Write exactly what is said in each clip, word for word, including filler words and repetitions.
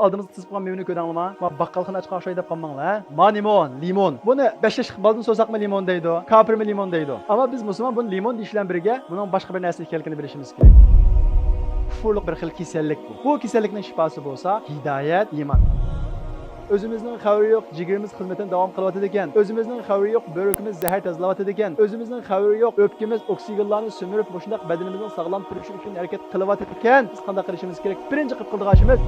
ئالدىمىزغا تىزىپ قويغان مېۋىنى كۆردۈڭلارمۇ؟ ما باققالخانا ئاچقان ئوخشايدۇ دەپ قالماڭلار. ما لىمون، لىمون. بۇنى بەش ياشلىق بالىدىن سورىساقمۇ لىمون دەيدۇ، كاپىرمۇ لىمون دەيدۇ. ئەمما بىز مۇسۇلمان بۇنى لىمون دېيىش بىلەن بىرگە بۇنىڭ باشقا بىر نەرسە ئىكەنلىكىنى بىلىشىمىز كېرەك. كۇفۇرلۇق بىر خىل كېسەللىك بۇ. بۇ كېسەللىكنىڭ شىپاسى بولسا ھىدايەت، ئىمان. ئۆزىمىزنىڭ خەۋىرى يوق، جىگىرىمىز خىزمىتىنى داۋام قىلىۋاتىدىكەن. ئۆزىمىزنىڭ خەۋىرى يوق، بۆرىكىمىز زەھەر تازىلاۋاتىدىكەن. ئۆزىمىزنىڭ خەۋىرى يوق، ئۆپكىمىز ئوكسىگېنلارنى سۈمۈرۈپ، مۇشۇنداق بەدىنىمىزنىڭ ساغلام تۇرۇشى ئۈچۈن ھەرىكەت قىلىۋاتىدىكەن. بىز قانداق قىلىشىمىز كېرەك؟ بىرىنچى قىلىپ قىلىدىغان ئىشىمىز،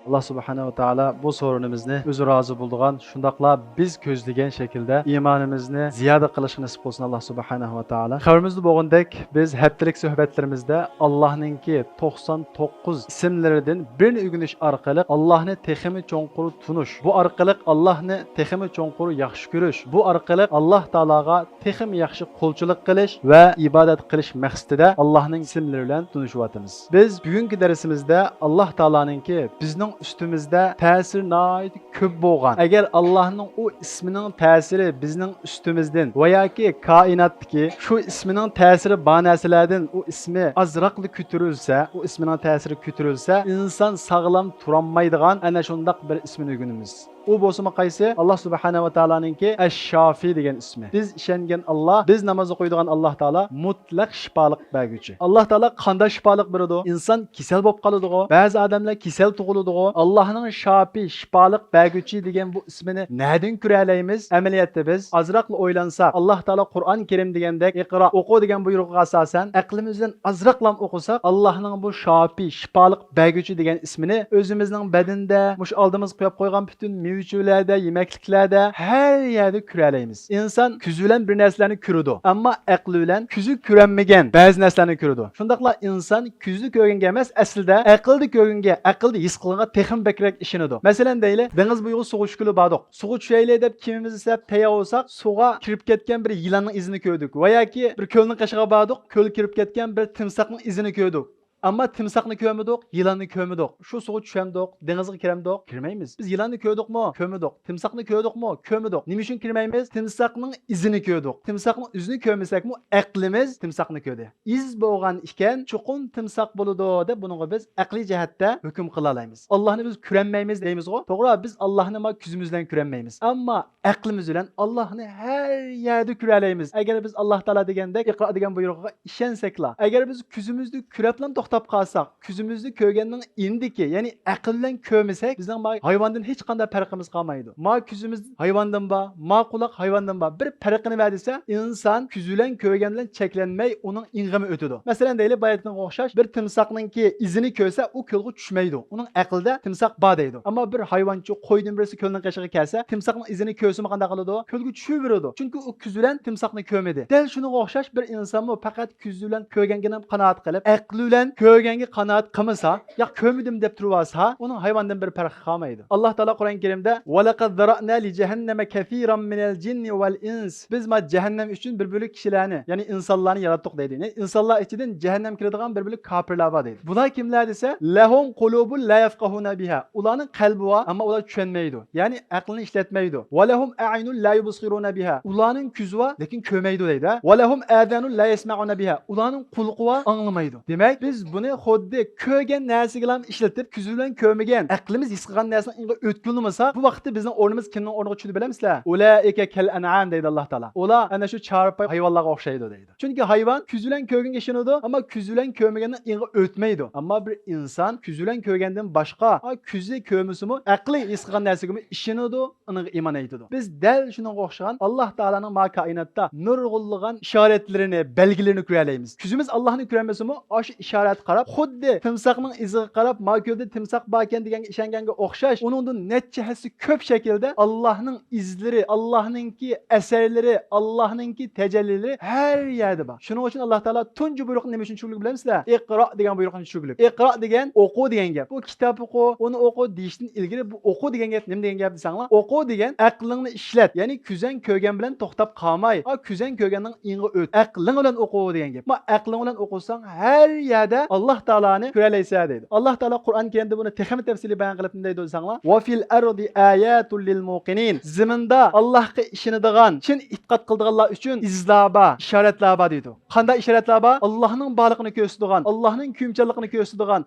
ئاللا سۇبھانەھۇ ۋە تائالا بۇ سورۇنىمىزنى ئۆزى رازى بولىدىغان، شۇنداقلا بىز كۆزلىگەن شەكىلدە ئىمانىمىزنى زىيادە قىلىشقا نېسىپ قىلسۇن، ئاللا سۇبھانەھۇ ۋە تائالا. خەۋىرىمىزدە بولغىنىدەك، بىز ھەپتىلىك سۆھبەتلىرىمىزدە ئاللانىڭكى توقسان توققۇز ئىسىملىرىدىن بىرنى ئۆگىنىش ئارقىلىق ئاللانى تېخىمۇ چوڭقۇر تونۇش، بۇ ئارقىلىق ئاللانى تېخىمۇ چوڭقۇر ياخشى كۆرۈش، بۇ ئارقىلىق ئاللا تائالاغا تېخىمۇ ياخشى قۇلچىلىق قىلىش ۋە ئىبادەت قىلىش مەقسىتىدە ئاللاھنىڭ ئىسىملىرى بىلەن تونۇشۇۋاتىمىز. بىز بۈگۈنكى دەرسىمىزدە ئاللا تائالانىڭكى بىزنىڭ ئۈستىمىزدە تەسىرى ناھايىتى كۆپ بولغان، ئەگەر ئاللاھنىڭ ئۇ ئىسمىنىڭ تەسىرى بىزنىڭ ئۈستىمىزدىن ۋە ياكى كائىناتتىكى شۇ ئىسمىنىڭ تەسىرى بار نەرسىلەردىن ئۇ ئىسمى ئازراقلا كۆتۈرۈلسە، ئۇ ئىسمىنىڭ تەسىرى كۆتۈرۈلسە، ئىنسان ساغلام تۇرالمايدىغان ئەنە شۇنداق بىر ئىسمىنى ئۆگىنىمىز. ئۇ بولسىمۇ قايسى؟ ئاللا سۇبھانەھۇ ۋە تائالانىڭكى ئەش-شافى دېگەن ئىسمى. بىز ئىشەنگەن ئاللا، بىز ناماز ئوقۇيدىغان ئاللا تائالا مۇتلەق شىپالىق بەرگۈچى. ئاللا تائالا قانداق شىپالىق بېرىدۇ؟ ئىنسان كېسەل بولۇپ قالىدىغۇ، بەزى ئادەملەر كېسەل تۇغۇلىدىغۇ. ئاللاھنىڭ شافى، شىپالىق بەرگۈچى دېگەن بۇ ئىسمىنى نەدىن كۆرەلەيمىز؟ ئەمەلىيەتتە بىز ئازراقلا ئويلانساق، ئاللا تائالا قۇرئان كەرىم دېگەندەك ئىقرا، ئوقۇ دېگەن بۇيرۇقىغا ئاساسەن ئەقلىمىز بىلەن ئازراقلام ئوقۇساق، ئاللاھنىڭ بۇ شافى، شىپالىق بەرگۈچى دېگەن ئىسمىنى ئۆزىمىزنىڭ بەدىنىدە، مۇشۇ ئالدىمىزغا قويۇپ قويغان پۈتۈن مېۋە-چېۋىلەردە، يېمەكلىكلەردە، ھەر يەردە كۆرەلەيمىز. ئىنسان كۆزى بىلەن بىر نەرسىلەرنى كۆرىدۇ، ئەمما ئەقلى بىلەن كۆزى كۆرەلمىگەن بەزى نەرسىلەرنى كۆرىدۇ. شۇنداقلا ئىنسان كۆزىدە كۆرگەنگە ئەمەس، ئەسلىدە ئەقىلدە كۆرگەنگە، ئەقىلدە ھېس قىلغانغا تېخىمۇ بەكرەك ئىشىنىدۇ. مەسىلەن دەيلى، دېڭىز بويىغا سۇغا چۈشكىلى باردۇق. سۇغا چۈشەيلى دەپ كېمىمىزنى سەپ تەييار بولساق، سۇغا كىرىپ كەتكەن بىر يىلاننىڭ ئىزىنى كۆردۇق. ۋە ياكى بىر كۆلنىڭ قېشىغا باردۇق، كۆلگە كىرىپ كەتكەن بىر تىمساھنىڭ ئىزىنى كۆردۇق. ئەمما تىمساھنى كۆرمىدۇق، يىلاننى كۆرمىدۇق. شۇ سۇغا چۈشەمدۇق، دېڭىزغا كىرەمدۇق؟ كىرمەيمىز. بىز يىلاننى كۆردۇقمۇ؟ كۆرمىدۇق. تىمساھنى كۆردۇقمۇ؟ كۆرمىدۇق. نېمە ئۈچۈن كىرمەيمىز؟ تىمساھنىڭ ئىزىنى كۆردۇق. تىمساھنىڭ ئىزىنى كۆرمىسەكمۇ، ئەقلىمىز تىمساھنى كۆردى. ئىز بولغان ئىكەن، چوقۇم تىمساھ بولىدۇ دەپ بۇنىڭغا بىز ئەقلىي جەھەتتە ھۆكۈم قىلالايمىز. ئاللاھنى بىز كۆرەلمەيمىز دەيمىزغۇ؟ توغرا، بىز ئاللاھنى ما كۆزىمىز بىلەن كۆرەلمەيمىز. ئەمما ئەقلىمىز بىلەن ئاللاھنى ھەر يەردە كۆرەلەيمىز. ئەگەر بىز ئاللاھ تائالا دېگەندەك ئىقرا دېگەن بۇيرۇقىغا ئىشەنسەكلا، ئەگەر بىز كۆزىمىزدە كۆرەپلا توختاپ قالساق، كۆزىمىزدە كۆرگەننىڭ ئىندىكى، يەنى ئەقىل بىلەن كۆرمىسەك، بىزنىڭ ما ھايۋاندىن ھېچقانداق پەرقىمىز قالمايدۇ. ما كۆزىمىز ھايۋاندىن بار، ما قۇلاق ھايۋاندىن بار. بىر پەرقىنى بەر دېسە، ئىنسان كۆزى بىلەن كۆرگەن بىلەن چەكلەنمەي، ئۇنىڭ ئېڭىمۇ ئۆتىدۇ. مەسىلەن دەيلى، بايىتىنغا ئوخشاش بىر تىمساھنىڭكى ئىزىنى كۆرسە، ئۇ كۆلگە چۈشمەيدۇ. ئۇنىڭ ئەقلىدە تىمساھ بار دەيدۇ. ئەمما بىر ھايۋانچۇ قويدىن بىرسى كۆلنىڭ قېشىغا كەلسە، تىمساھنىڭ ئىزىنى كۆرسىمۇ قانداق قىلىدۇ؟ كۆلگە چۈشۈۋېرىدۇ. چۈنكى ئۇ كۆزى بىلەن تىمساھنى كۆرمىدى. دەل شۇنىڭغا ئوخشاش بىر ئىنسانمۇ پەقەت كۆزى بىلەن كۆرگەنگە قانائەت قىلىپ، ئەقلى بىلەن كۆرگەنگە قانائەت قىلمىسا، يا كۆرمىدىم دەپ تۇرۇۋالسا، ئۇنىڭ ھايۋاندىن بىر پەرقى قالمايدۇ. ئاللاھ تائالا قۇرئان كەرىمدە، ۋەلەقەد زەرەئنا لىجەھەننەمە كەسىرەن مىنەل جىننى ۋەل ئىنس. بىز ما جەھەننەم ئۈچۈن بىر بۆلەك كىشىلەرنى، يەنى ئىنسانلارنى ياراتتۇق دەيدۇ. يەنى ئىنسانلار ئىچىدىن جەھەننەمگە كىرىدىغان بىر بۆلەك كاپىرلار بار دەيدۇ. بۇلار كىملەر دېسە، لەھۇم قۇلۇبۇن لا يەفقەھۇنە بىھا. ئۇلارنىڭ قەلبى بار، ئەمما ئۇلار چۈشەنمەيدۇ. يەنى ئەقلىنى ئىشلەتمەيدۇ. ۋەلەھۇم ئەئيۇنۇن لا يۇبسىرۇنە بىھا. ئۇلارنىڭ كۆزى بار، لېكىن كۆرمەيدۇ دەيدۇ. ۋەلەھۇم ئازانۇن لا يەسمەئۇنە بىھا. ئۇلارنىڭ قۇلىقى بار، ئاڭلىمايدۇ. دېمەك، بىز بۇنى خۇددى كۆرگەن نەرسىگىلا ئىشلىتىپ، كۆزى بىلەن كۆرمىگەن، ئەقلىمىز ھېس قىلغان نەرسىنىڭ ئېڭىغا ئۆتكۈزمىساق، بۇ ۋاقىتتا بىزنىڭ ئورنىمىز كىمنىڭ ئورنىغا چۈشىدۇ بىلەمسىلەر؟ ئۇلائىكە كەل ئەنئام دەيدۇ ئاللاھ تائالا. ئۇلار ئەنە شۇ چارپاي ھايۋانلارغا ئوخشايدۇ دەيدۇ. چۈنكى ھايۋان كۆزى بىلەن كۆرگەنگە ئىشىنىدۇ، ئەمما كۆزى بىلەن كۆرمىگەننىڭ ئېڭىغا ئۆتمەيدۇ. ئەمما بىر ئىنسان كۆزى بىلەن كۆرگەندىن باشقا، ئا، كۆزى كۆرمىسىمۇ، ئەقلى ھېس قىلغان نەرسىگىمۇ ئىشىنىدۇ، ئۇنىڭغا ئىمان ئېيتىدۇ. بىز دەل شۇنىڭغا ئوخشىغان ئاللاھ تائالانىڭ ما كائىناتتا نۇرغۇنلىغان ئىشارەتلىرىنى، بەلگىلىرىنى كۆرەلەيمىز. كۆزىمىز ئاللاھنى كۆرەلمىسىمۇ، ئاشۇ ئىشارەتكە قاراپ، خۇددى تىمساھنىڭ ئىزىغا قاراپ، ما كۆلدە تىمساھ باركەن دېگەنگە ئىشەنگەنگە ئوخشاش، ئۇنىڭدىن نەچچە ھەسسە كۆپ شەكىلدە ئاللاھنىڭ ئىزلىرى، ئاللاھنىڭكى ئەسەرلىرى، ئاللاھنىڭكى تەجەللىلىرى ھەر يەردە بار. شۇنىڭ ئۈچۈن ئاللاھ تائالا تۇنجى بۇيرۇقنى نېمە ئۈچۈن چۈشۈرگەن بىلەمسىلەر؟ ئىقرا دېگەن بۇيرۇقنى چۈشۈرگەن. ئىقرا دېگەن ئوقۇ دېگەن گەپ. بۇ كىتاب ئوقۇ، ئۇنى ئوقۇ دېيىشتىن ئىلگىرى بۇ ئوقۇ دېگەن گەپ نېمە دېگەن گەپ دېسەڭلار، ئوقۇ دېگەن ئەقلىڭنى ئىشلەت، يەنى كۆزەڭ كۆرگەن بىلەن توختاپ قالماي، ئا، كۆزەڭ كۆرگەننىڭ ئېڭىغا ئۆت، ئەقلىڭ بىلەن ئوقۇ دېگەن گەپ. ما ئەقلىڭ بىلەن ئوقۇساڭ، ھەر يەردە ئاللاھ تائالانى كۆرەلەيسەن دەيدۇ. ئاللاھ تائالا قۇرئان كەرىمدە بۇنى تېخىمۇ تەپسىلىي بايان قىلىپ نېمە دەيدۇ دېسەڭلار، «وفي الأرض آيات للموقنين». زېمىندا ئاللاھقا ئىشىنىدىغان، چىن ئېتىقاد قىلىدىغانلار ئۈچۈن ئىزلار بار، ئىشارەتلەر بار دەيدۇ. قانداق ئىشارەتلەر بار؟ ئاللاھنىڭ بارلىقىنى كۆرسىتىدىغان، ئاللاھنىڭ كۆيۈمچانلىقىنى كۆرسىتىدىغان،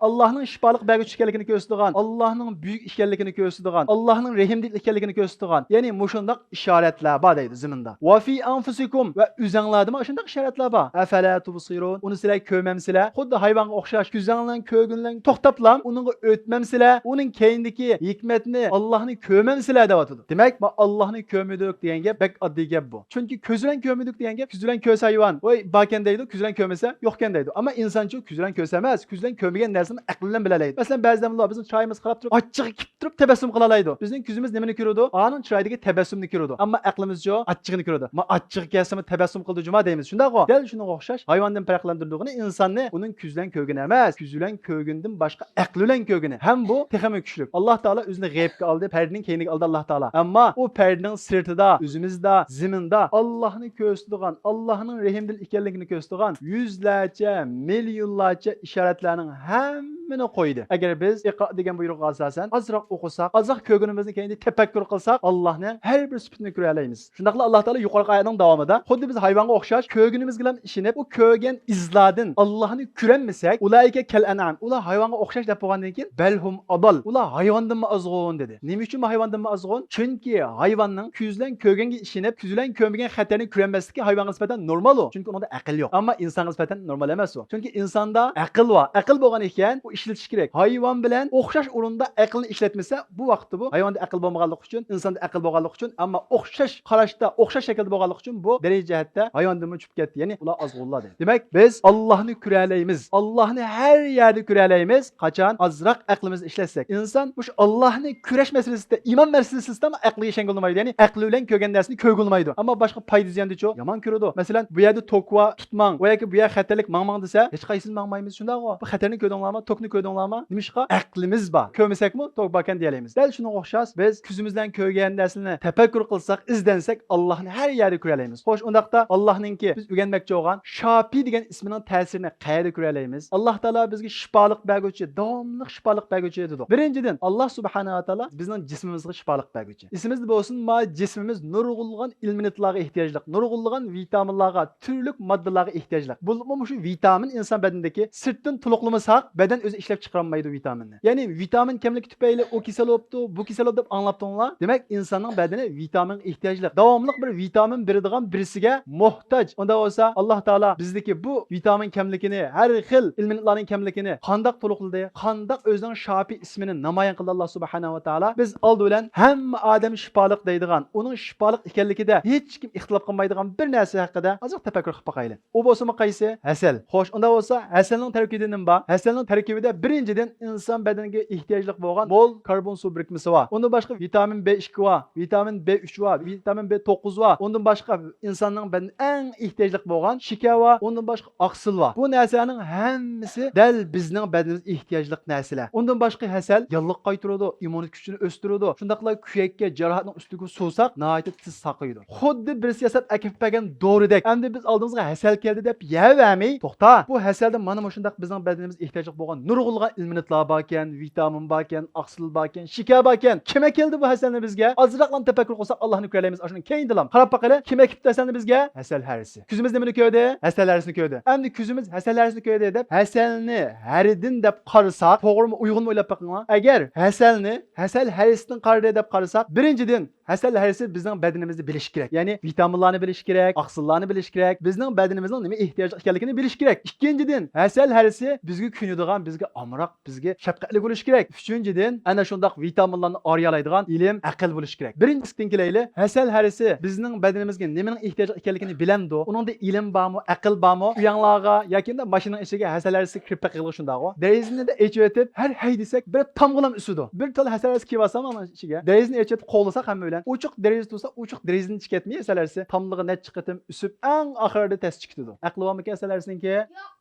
ئاللاھنىڭ شىپالىق بەرگۈچى ئىكەنلىكىنى كۆرسىتىدىغان، ئاللاھنىڭ بۈيۈك ئىكەنلىكىنى كۆرسىتىدىغان، ئاللاھنىڭ رەھىمدىل ئىكەنلىكىنى كۆرسىتىدىغان، يەنى مۇشۇنداق ئىشارەتلەر بار دەيدۇ زېمىندا. «وفي أنفسكم»، ۋە ئۆزەڭلاردىمۇ ئاشۇنداق ئىشارەتلەر بار. «أفلا تبصرون»، ئۇنى سىلەر كۆرمەمسىلەر؟ خۇددى ھايۋانغا ئوخشاش كۆزەڭلەن كۆرگۈنلەن توختاپلا ئۇنىڭغا ئۆتمەمسىلەر؟ ئۇنىڭ كەينىدىكى ھېكمەتنى، ئاللاھنى كۆرمەمسىلەر دەۋاتىدۇ. دېمەك، ما ئاللاھنى كۆرمىدۇق دېگەن گەپ بەك ئاددىي گەپ بۇ. چۈنكى كۆز بىلەن كۆرمىدۇق دېگەن گەپ، كۆز بىلەن كۆرسە ھايۋان، ۋاي، باركەن دەيدۇ، كۆز بىلەن كۆرمىسە يوقكەن دەيدۇ. ئەمما ئىنسانچۇ كۆز بىلەن كۆرسە ئەمەس، كۆز بىلەن كۆرمىگەن نەرسىنى ئەقلى بىلەن بىلەلەيدۇ. مەسىلەن، بەزىدە بىلەن بىزنىڭ چىرايىمىزغا قاراپ تۇرۇپ، ئاچچىقى كېلىپ تۇرۇپ تەبەسسۇم قىلالايدۇ. بىزنىڭ كۆزىمىز نېمىنى كۆرىدۇ؟ ئانىڭ چىرايىدىكى تەبەسسۇمنى كۆرىدۇ. ئەمما ئەقلىمىزچۇ؟ ئاچچىقىنى كۆرىدۇ. ما ئاچچىقى كەلسىمۇ تەبەسسۇم قىلىدۇ جۇما دەيمىز. شۇنداقغۇ؟ دەل شۇنىڭغا ئوخشاش ھايۋاندىن پەرقلەندۈرىدىغىنى ئىنساننى ئۇنىڭ كۆز بىلەن كۆرگىنى ئەمەس، كۆز بىلەن كۆرگىنىدىن باشقا ئەقلى بىلەن كۆرگىنى. ھەم بۇ تېخىمۇ كۈچلۈك. ئاللاھ تائالا ئۆزىنى غەيىبكە ئالدى، پەردىنىڭ كەينىگە ئالدى ئاللاھ تائالا. ئەمما ئۇ پەردىنىڭ سىرتىدا، ئۆزىمىزدە، زېمىندا ئاللاھنى كۆرسىتىدىغان، ئاللاھنىڭ رەھىمدىل ئىكەنلىكىنى كۆرسىتىدىغان يۈزلەرچە، مىليونلارچە ئىشارەتلەرنىڭ ھەممىنى قويدى. ئەگەر بىز ئىقرا دېگەن بۇيرۇققا ئاساسەن ئازراق ئوقۇساق، ئازراق كۆرگىنىمىزنى كەينىدە تەپەككۇر قىلساق، ئاللاھنىڭ ھەر بىر سۈپىتىنى كۆرەلەيمىز. شۇنداقلا ئاللاھ تائالا يۇقىرىقى ئايەتنىڭ داۋامىدا، خۇددى بىز ھايۋانغا ئوخشاش كۆرگىنىمىزگىلا ئىشىنىپ، ئۇ كۆرگەن ئىزلاردىن ئاللاھنى كۆرەلمىسەك، «أولئك كالأنعام»، ئۇلار ھايۋانغا ئوخشاش دەپ بولغاندىن كېيىن، «بل هم أضل»، ئۇلار ھايۋاندىنمۇ ئازغۇن دېدى. نېمە ئۈچۈن ھايۋاندىنمۇ ئازغۇن؟ چۈنكى ھايۋاننىڭ كۆزى بىلەن كۆرگەنگە ئىشىنىپ، كۆزى بىلەن كۆرمىگەن خەتەرنى كۆرەلمەسلىكى ھايۋانغا نىسبەتەن نورمال ئۇ. چۈنكى ئۇنىڭدا ئەقىل يوق. ئەمما ئىنسانغا نىسبەتەن نورمال ئەمەس ئۇ. چۈنكى ئىنساندا ئەقىل بار. ئەقىل بولغان ئىكەن، ئۇ ئىشلىتىش كېرەك. ھايۋان بىلەن ئوخشاش ئورۇندا ئەقىلنى ئىشلەتمىسە، بۇ ۋاقىتتا بۇ ھايۋاندا ئەقىل بولمىغانلىقى ئۈچۈن، ئىنساندا ئەقىل بولغانلىقى ئۈچۈن، ئەمما ئوخشاش قاراشتا، ئوخشاش شەكىلدە بولغانلىقى ئۈچۈن بۇ دەرىجە جەھەتتە ھايۋاندىنمۇ چۈشۈپ كەتتى. يەنى ئۇلار ئازغۇنلار دېدى. دېمەك، بىز ئاللاھنى كۆرەلەيمىز. ئاللاھنى ھەر يەردە كۆرەلەيمىز. قاچان ئازراق ئەقلىمىزنى ئىشلەتسەك. ئىنسان مۇشۇ ئاللاھنى كۆرۈش مەسىلىسىدە، ئىمان مەسىلىسىدە ئەقلىگە ئىشەنگىلى بولمايدۇ. يەنى ئەقلى بىلەن كۆرگەن نەرسىنى كۆرگىلى بولمايدۇ. ئەمما باشقا پايدا زىياندىچۇ؟ يامان كۆرىدۇ. مەسىلەن، بۇ يەردە توك بار، تۇتماڭ، ۋە ياكى بۇ يەر خەتەرلىك، ماڭماڭ دېسە، ھېچقايسىمىز ماڭمايمىز، شۇنداقغۇ؟ بۇ خەتەرنى كۆردۈڭلارمۇ؟ توكنى كۆردۈڭلارمۇ؟ نېمىشقا؟ ئەقلىمىز بار. كۆرمىسەكمۇ توك باركەن دېيەلەيمىز. دەل شۇنىڭغا ئوخشاش، بىز كۆزىمىز بىلەن كۆرگەن نەرسىنى تەپەككۇر قىلساق، ئىزدەنسەك، ئاللاھنى ھەر يەردە كۆرەلەيمىز. خوش، ئۇنداقتا ئاللاھنىڭكى بىز ئۆگەنمەكچى بولغان شاپى دېگەن ئىسمىنىڭ تەسىرىنى قەيەردە كۆرەلەيمىز؟ ئاللاھ تائالا بىزگە شىپالىق بەرگۈچى، داۋاملىق شىپالىق بەرگۈچى دېدۇق. بىرىنچىدىن، ئاللاھ سۇبھانەھۇ ۋە تائالا بىزنىڭ جىسمىمىزغا شىپالىق بەرگۈچى. ئېسىمىزدە بولسۇن، ما جىسمىمىز نۇرغۇنلىغان ئېلېمېنتلارغا ئېھتىياجلىق، نۇرغۇنلىغان ۋىتامىنلارغا، تۈرلۈك ماددىلارغا ئېھتىياجلىق. بولۇپمۇ مۇشۇ ۋىتامىن ئىنسان بەدىنىدىكى سىرتتىن تولۇقلىمىساق، بەدەن ئۆزى ئىشلەپ چىقىرالمايدۇ ۋىتامىننى. يەنى ۋىتامىن كەملىكى تۈپەيلى ئۇ كېسەل بوپتۇ، بۇ كېسەل بوپتۇ دەپ ئاڭلاپتىڭلار. دېمەك، ئىنساننىڭ بەدىنى ۋىتامىنغا ئېھتىياجلىق. داۋاملىق بىر ۋىتامىن بېرىدىغان بىرسىگە موھتاج. ئۇنداق بولسا، ئاللاھ تائالا بىزدىكى بۇ ۋىتامىن كەملىكىنى، ھەر خىل ئېلېمېنتلارنىڭ كەملىكىنى قانداق تولۇقلىدى، قانداق ئۆزىنىڭ شاپى ئىسمىنى نامايان قىلدى ئاللاھ سۇبھانەھۇ ۋە تائالا. بىز ئالدى بىلەن ھەممە ئادەم شىپالىق دەيدىغان، ئۇنىڭ شىپالىق ئىكەنلىكىدە ھېچكىم ئىختىلاپ قىلمايدىغان بىر نەرسە ھەققىدە ئازراق تەپەككۇر قىلىپ باقايلى. ئۇ بولسىمۇ قايسى؟ ھەسەل. خوش، ئۇنداق بولسا ھەسەلنىڭ تەركىبىدە نېمە بار؟ ھەسەلنىڭ تەركىبىدە بىرىنچىدىن ئىنسان بەدىنىگە ئېھتىياجلىق بولغان مول كاربون سۇ بىرىكمىسى بار. ئۇندىن باشقا ۋىتامىن بې ئىككى بار، ۋىتامىن بې ئۈچ بار، ۋىتامىن بې توققۇز بار. ئۇندىن باشقا ئىنساننىڭ بەدىنى ئەڭ ئېھتىياجلىق بولغان شېكەر بار، ئۇندىن باشقا ئاقسىل بار. بۇ نەرسىلەرنىڭ ھەممىسى دەل بىزنىڭ بەدىنىمىز ئېھتىياجلىق نەرسىلەر. ئۇندىن باشقا ھەسەل ياللۇغ قايتۇرىدۇ، ئىممۇنىتېت كۈچىنى ئۆستۈرىدۇ. شۇنداقلا كۈيەككە، جاراھەتنىڭ ئۈستىگە سۇۋىساق، ناھايىتى تېز ساقىيىدۇ. خۇددى بىرسى ياساپ ئەكېلىپ بەرگەن دورىدەك. ئەمدى بىز ئالدىمىزغا ھەسەل كەلدى دەپ يەۋەرمەي، توختا، بۇ ھەسەلدە مانا مۇشۇنداق بىزنىڭ بەدىنىمىز ئېھتىياجلىق بولغان نۇرغۇنلىغان ئېلېمېنتلار باركەن، ۋىتامىن باركەن، ئاقسىل باركەن، شېكەر باركەن. كىم ئەكەلدى بۇ ھەسەلنى بىزگە؟ ئازراقلا تەپەككۇر قىلساق، ئاللاھنى كۆرەلەيمىز. ئاشۇنىڭ كەينىدىلا قاراپ باقايلى، كىم ئەكېلىپتۇ ھەسەلنى بىزگە؟ ھەسەل ھەرىسى. كۆزىمىز نېمىنى كۆردى؟ ھەسەل ھەرىسىنى كۆردى. ئەمدى كۆزىمىز ھەسەل ھەرىسىنى كۆردى دەپ، ھەسەلنى ھەرىدىن دەپ قارىساق، توغرىمۇ، ئۇيغۇنمۇ ئويلاپ بېقىڭلار. ئەگەر ھەسەلنى ھەسەل ھەرىسىدىن قارىدى دەپ قارىساق، بىرىنچىدىن، ھەسەل ھەرىسى بىزنىڭ بەدىنىمىزنى بىلىشى كېرەك. يەنى ۋىتامىنلارنى بىلىشى كېرەك، ئاقسىللارنى بىلىشى كېرەك، بىزنىڭ بەدىنىمىزنىڭ نېمە ئېھتىياجلىق ئىكەنلىكىنى بىلىشى كېرەك. ئىككىنچىدىن، ھەسەل ھەرىسى بىزگە كۆيۈنىدىغان، بىزگە ئامراق، بىزگە شەپقەتلىك بولۇشى كېرەك. ئۈچىنچىدىن، ئەنە شۇنداق ۋىتامىنلارنى ئارىيالايدىغان ئىلىم، ئەقىل بولۇشى كېرەك. بىرىنچىسىدىن كېلەيلى، ھەسەل ھەرىسى بىزنىڭ بەدىنىمىزگە نېمىنىڭ ئېھتىياجلىق ئىكەنلىكىنى بىلەمدۇ؟ ئۇنىڭدا ئىلىم بارمۇ، ئەقىل بارمۇ؟ ئۆيۈڭلارغا ياكى ماشىنىنىڭ ئىچىگە ھەسەل ھەرىسى كىرىپ بېقىغىلى شۇنداقغۇ. دېرىزىنى ئېچىۋېتىپ، ھەر ھەيدىسەك بىر تامغىلام ئۈسىدۇ. بىر تال ھەسەل ھەرىسى كىرىۋالسا مانا ئىچىگە. دېرىزىنى ئېچىۋېتىپ قوغلىساق ھەممە بىلەن. ئوچۇق دېرىزە تۇرسا، ئوچۇق دېرىزىدىن چىقىپ كەتمەي ھەسەل ھەرىسى. تاملىقى نەچچە قېتىم ئۈسۈپ، ئەڭ ئاخىرىدا تەستە چىقىدۇ. ئەقلى بارمىكىن ھەسەل ھەرىسىنىڭكى؟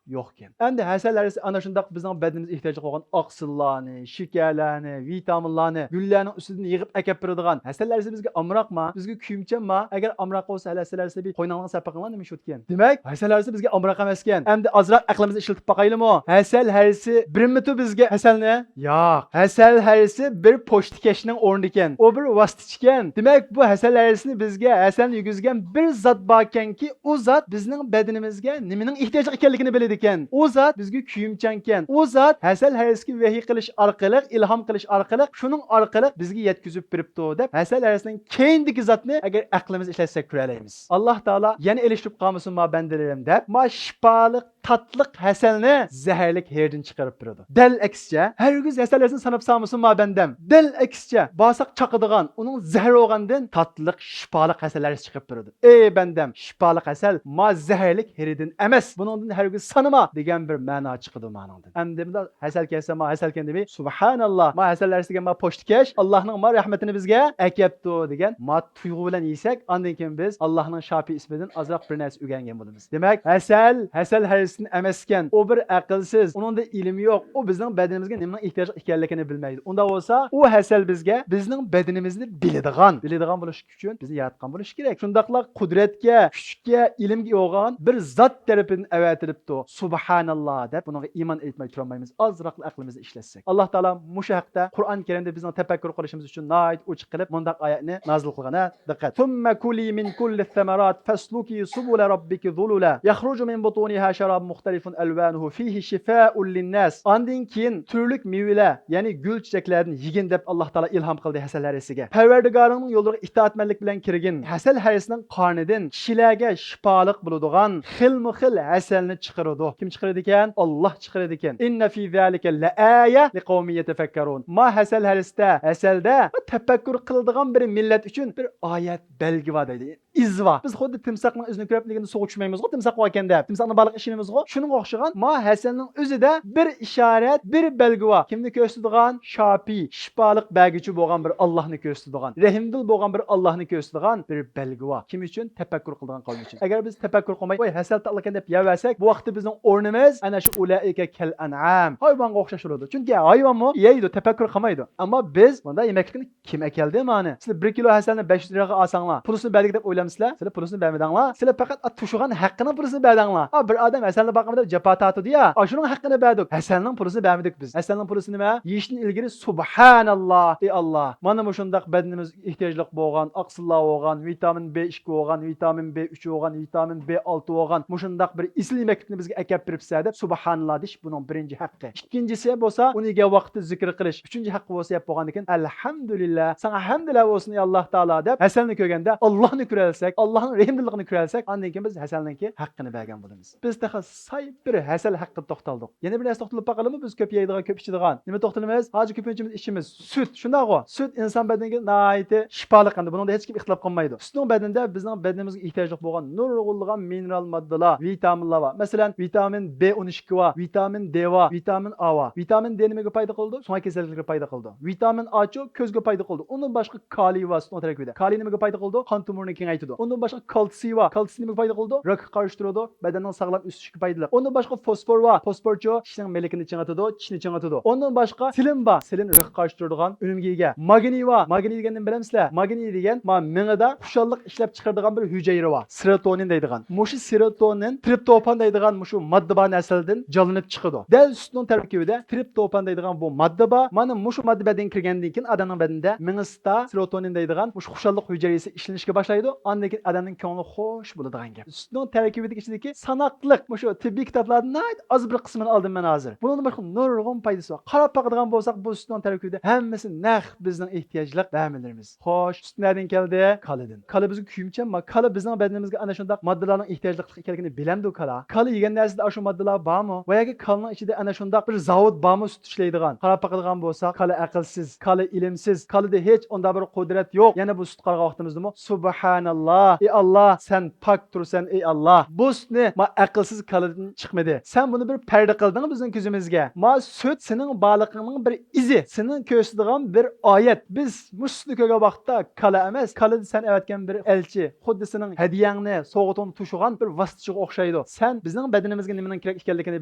يوق. يوقكەن. ئەمدى ھەسەل ھەرىسى ئانا شۇنداق بىزنىڭ بەدىنىمىز ئېھتىياجلىق بولغان ئاقسىللارنى، شېكەرلەرنى، ۋىتامىنلارنى گۈللەرنىڭ ئۈستىدىن يىغىپ ئەكەپ بېرىدىغان ھەسەل ھەرىسى بىزگە ئامراقما، بىزگە كۆيۈمچانما؟ ئەگەر ئامراق بولسا، ھەسەل ھەرىسى بىر قوينىڭلارغا سەپ قىلىڭلار، نېمە ئىش ئۆتكەن؟ دېمەك، ھەسەل ھەرىسى بىزگە ئامراق ئەمەسكەن. ئەمدى ئازراق ئەقلىمىزنى ئىشلىتىپ باقايلىمۇ؟ ھەسەل ھەرىسى بېرىمىتۇ بىزگە ھەسەلنى؟ ياق. ھەسەل ھەرىسى بىر پوچتىكەشنىڭ ئورنىدىكەن. ئۇ بىر ۋاسىتىچىكەن. دېمەك، بۇ ھەسەل ھەرىسىنى بىزگە ھەسەلنى يېگۈزگەن بىر زات باركەنكى، ئۇ زات بىزنىڭ بەدىنىمىزگە نېمىنىڭ ئېھتىياجلىق ئىكەنلىكىنى بىلىدىكەن. ئۇ زات بىزگە كۆيۈمچانكەن. ئۇ زات ھەسەل ھەرىسىگە ۋەھىي قىلىش ئارقىلىق، ئىلھام قىلىش ئارقىلىق، شۇنىڭ ئارقىلىق بىزگە يەتكۈزۈپ بېرىپتۇ، دەپ ھەسەل ھەرىسىنىڭ كەينىدىكى زاتنى ئەگەر ئەقلىمىز ئىشلەتسەك كۆرەلەيمىز. ئاللاھ تائالا يەنە ئېلىشتۇرۇپ قالمىسۇن ما بەندىلىرىم دەپ، ما شىپالىق تاتلىق ھەسەلنى زەھەرلىك ھېرىدىن چىقىرىپ بېرىدۇ. دەل ئەكسىچە، ھەرگىز ھەسەل ھەرىسىنى ساناپ سالمىسۇن ما بەندەم. دەل ئەكسىچە، باساق چاقىدىغان، ئۇنىڭ زەھەر بولغاندىن تاتلىق شىپالىق ھەسەل ھەرىسى چىقىپ بېرىدۇ. ئەي بەندەم، شىپالىق ھەسەل ما زەھەرلىك ھېرىدىن ئەمەس. بۇنىڭدىن ھەرگىز سانىما دېگەن بىر مەنا چىقىدۇ مانىڭدىن. ئەمدى مۇنداق ھەسەل كەلسە ما ھەسەلكەن دېمەي، سۇبھاناللا، ما ھەسەل ھەرىسى دېگەن ما پوچتىكەش، ئاللاھنىڭ ما رەھمىتىنى بىزگە ئەكەپتۇ دېگەن ما تۇيغۇ بىلەن يېسەك، ئاندىن كېيىن بىز ئاللاھنىڭ شاپىي ئىسمىدىن ئازراق بىر نەرسە ئۆگەنگەن بولىمىز. دېمەك، ھەسەل، ھەسەل ھەرىسىدىن ئەمەسكەن. ئۇ بىر ئەقىلسىز، ئۇنىڭدا ئىلىم يوق. ئۇ بىزنىڭ بەدىنىمىزگە نېمىنىڭ ئېھتىياجلىق ئىكەنلىكىنى بىلمەيدۇ. ئۇنداق بولسا، ئۇ ھەسەل بىزگە بىزنىڭ بەدىنىمىزنى بىلىدىغان، بىلىدىغان بولۇش ئۈچۈن بىزنى ياراتقان بولۇشى كېرەك. شۇنداقلا قۇدرەتكە، كۈچكە، ئىلىمگە ئىگە بولغان بىر زات تەرىپىدىن ئەۋەتىلىپتۇ. سۇبھاناللا دەپ بۇنىڭغا ئىمان ئېيتماي تۇرالمايمىز، ئازراقلا ئەقلىمىزنى ئىشلەتسەك. ئاللاھ تائالا مۇشۇ ھەقتە قۇرئان كەرىمدە بىزنىڭ تەپەككۇر قىلىشىمىز ئۈچۈن ناھايىتى ئوچۇق قىلىپ مۇنداق ئايەتنى نازىل قىلغان. دىققەت. ثم كلي من كل الثمرات فاسلكي سبل ربك ذللا يخرج من بطونها شراب مختلف ألوانه فيه شفاء للناس. ئاندىن كېيىن تۈرلۈك مېۋىلەر، يەنى گۈل چېچەكلەردىن يېگىن دەپ ئاللاھ تائالا ئىلھام قىلدى ھەسەل ھەرىسىگە. پەرۋەردىگارىڭنىڭ يوللىرىغا ئىتائەتمەنلىك بىلەن كىرگىن. ھەسەل ھەرىسىنىڭ قارنىدىن كىشىلەرگە شىپالىق بولىدىغان خىلمۇ خىل ھەسەلنى چىقىرىدۇ. كىم چىقىرىدىكەن؟ ئاللاھ چىقىرىدىكەن. إن في ذلك لآية لقوم يتفكرون. ما ھەسەل ھەرىسىدە، ھەسەلدە تەپەككۇر قىلىدىغان بىر مىللەت ئۈچۈن بىر ئايەت، بەلگە بار دەيدۇ. ئىز بار. بىز خۇددى تىمساھنىڭ ئىزىنى كۆرۈپ، لېكىن سۇغا چۈشمەيمىزغۇ، تىمساھ باركەن دەپ. تىمساھنىڭ بارلىقىغا ئىشىنىمىزغۇ. شۇنىڭغا ئوخشىغان ما ھەسەلنىڭ ئۆزىدە بىر ئىشارەت، بىر بەلگە بار. كىمنى كۆرسىتىدىغان؟ شاپىي، شىپالىق بەرگۈچى بولغان بىر ئاللاھنى كۆرسىتىدىغان، رەھىمدىل بولغان بىر ئاللاھنى كۆرسىتىدىغان بىر بەلگە بار. كىم ئۈچۈن؟ تەپەككۇر قىلىدىغان قەۋم ئۈچۈن. ئەگەر بىز تەپەككۇر قىلماي، ۋاي، ھەسەل تاتلىقكەن دەپ يەۋەرسەك، بۇ ۋاقىتتا بىزنىڭ ئورنىمىز ئەنە شۇ ئۇلائىكە كەل ئەنئام، ھايۋانغا ئوخشاش بولىدۇ. چۈنكى ھايۋانمۇ يەيدۇ، تەپەككۇر قىلمايدۇ. ئەمما بىز بۇنداق يېمەكلىكنى كىم ئەكەلدى مانى؟ سىلەر بىر كىلو ھەسەلنى بەش يۈز دىرھەمگە ئالساڭلار، پۇلىسىنى بەردۇق دەپ ئويلامسىلەر؟ سىلەر پۇلىسىنى بەرمىدىڭلار. سىلەر پەقەت ئا، توشۇغان ھەققىنىڭ پۇلىسىنى بەردىڭلار. ئا، بىر ئادەم ھەسەلنى باقىمەن دەپ جاپا تارتىدۇ يا، ئاشۇنىڭ ھەققىنى بەردۇق. ھەسەلنىڭ پۇلىسىنى بەرمىدۇق بىز. ھەسەلنىڭ پۇلىسى نېمە؟ يېيىشتىن ئىلگىرى سۇبھاناللا، ئى ئاللا، مانا مۇشۇنداق بەدىنىمىز ئېھتىياجلىق بولغان، ئاقسىللار بولغان، ۋىتامىن بې ئىككى بولغان، ۋىتامىن بې ئۈچ بولغان، ۋىتامىن بې ئالتە بولغان، مۇشۇنداق بىر ئېسىل يېمەكلىكنى بىزگە ئەكەپ بېرىپسەن دەپ سۇبھاناللا دېيىش بۇنىڭ بىرىنچى ھەققى. ئىككىنچىسى بولسا، ئۇنى يېگەن ۋاقىتتا زىكىر قىلىش. ئۈچىنچى ھەققى بولسا يەپ بولغاندىن كېيىن، ئەلھەمدۇلىللا، ساڭا ھەمدۇلە بولسۇن، ئى ئاللا تائالا دەپ ھەسەلنى كۆرگەندە ئاللانى كۆرەلسەك، ئاللانىڭ رەھىمدىللىقىنى كۆرەلسەك، ئاندىن كېيىن بىز ھەسەلنىڭكى ھەققىنى بەرگەن بولىمىز. بىز تېخى ساي بىر ھەسەل ھەققىدە توختالدۇق. يەنە بىر نەرسە توختىلىپ باقايلىمۇ؟ بىز كۆپ يەيدىغان، كۆپ ئىچىدىغان. نېمە توختىلىمىز؟ ھازىر كۆپىنچىمىز ئىچىمىز سۈت، شۇنداقغۇ؟ سۈت ئىنسان بەدىنىگە ناھايىتى شىپالىق ئەمدى. بۇنىڭدا ھېچكىم ئىختىلاپ قىلمايدۇ. سۈتنىڭ بەدىنىدە بىزنىڭ بەدىنىمىزگە ئېھتىياجلىق بولغان نۇرغۇنلىغان مىنېرال ماددىلار، ۋىتامىنلار بار. مەسىلەن، ۋىتامىن بې ئون ئىككى بار، ۋىتامىن دې بار، ۋىتامىن ئا بار. ۋىتامىن دې نېمىگە پايدا قىلىدۇ؟ سۆڭەك كېسەللىكلىرىگە پايدا قىلىدۇ. ۋىتامىن ئاچۇ كۆزگە پايدا قىلىدۇ. ئۇنىڭدىن باشقا كالىي بار سۈتنىڭ تەركىبىدە. كالىي نېمىگە پايدا قىلىدۇ؟ قان تومۇرىنى كېڭەيتىدۇ. ئۇنىڭدىن باشقا كالتسىي بار. كالتسىي نېمىگە پايدا قىلىدۇ؟ راكقا قارشى تۇرىدۇ. بەدەننىڭ ساغلام ئۆسۈشىگە پايدىلىق. ئۇنىڭدىن باشقا فوسفور بار. فوسفورچۇ كىشىنىڭ مىلىكىنى چىڭىتىدۇ، چىشنى چىڭىتىدۇ. ئۇنىڭدىن باشقا سېلېن بار. سېلېن راكقا قارشى تۇرىدىغان ئۈنۈمگە ئىگە. ماگنىي بار. ماگنىي دېگەننى بىلەمسىلەر؟ ماگنىي دېگەن ما مېڭىدە خۇشاللىق ئىشلەپ چىقىرىدىغان بىر ھۈجەيرە بار. سېروتونىن دەيدىغان. مۇشۇ سېروتونىن، ترىپتوفان دەيدىغان مۇشۇ ماددا بار نەرسىلەردىن جانلىنىپ چىقىدۇ. دەل سۈتنىڭ تەركىبىدە ترىپتوفان دەيدىغان بۇ ماددا بار. مانا مۇشۇ ماددا بەدەنگە كىرگەندىن كېيىن ئادەمنىڭ بەدىنىدە مېڭىسىدا سېروتونىن دەيدىغان مۇشۇ خۇشاللىق ھۈجەيرىسى ئىشلىنىشكە باشلايدۇ. ئاندىن كېيىن ئادەمنىڭ كۆڭلى خوش بولىدىغان گەپ. سۈتنىڭ تەركىبىدىكى ئىچىدىكى ساناقلىق مۇشۇ تېببىي كىتابلاردىن ناھايىتى ئاز بىر قىسمىنى ئالدىم مەن ھازىر. بۇنىڭدىن باشقا نۇرغۇن پايدىسى بار. قاراپ باقىدىغان بولساق، بۇ سۈتنىڭ تەركىبىدە ھەممىسى نەق بىزنىڭ ئېھتىياجلىق دەملىرىمىز. خوش، سۈت نەدىن كەلدى؟ كالىدىن. كالا بىزگە كۆيۈمچانما؟ كالا بىزنىڭ بەدىنىمىزگە ئەنە شۇنداق ماددىلارنىڭ ئېھتىياجلىقلىقى ئىكەنلىكىنى بىلەمدۇ كالا؟ كالا يېگەن نەرسىدە ئاشۇ ماددىلار بارمۇ؟ ۋە ياكى كالىنىڭ ئىچىدە ئەنە شۇنداق بىر زاۋۇت بارمۇ سۈت ئىشلەيدىغان؟ قاراپ باقىدىغان بولساق، كالا ئەقىلسىز، كالا ئىلىمسىز، كالىدا ھېچ ئۇنداق بىر قۇدرەت يوق. يەنە بۇ سۈت قارىغان ۋاقتىمىزدىمۇ، سۇبھاناللا، ئى ئاللا، سەن پاك تۇرسەن، ئى ئاللا. بۇ سۈتنى ما ئەقىلسىز كالىدىن چىقمىدى. سەن بۇنى بىر پەردە قىلدىڭ بىزنىڭ كۆزىمىزگە. ما سۈت سېنىڭ بارلىقىڭنىڭ بىر ئىزى، سېنىڭ كۆرسىتىدىغان بىر ئايەت. بىز مۇشۇنى كۆرگەن ۋاقىتتا كالا ئەمەس، كالىدى سەن ئەۋەتكەن بىر ئەلچى، خۇددى سېنىڭ ھەدىيەڭنى، سوۋغىتىڭنى توشۇغان بىر ۋاسىتىچىگە ئوخشايدۇ. سەن بىزنىڭ بەدىنىمىزگە نېمىنىڭ كېرەك ئىكەنلىكىنى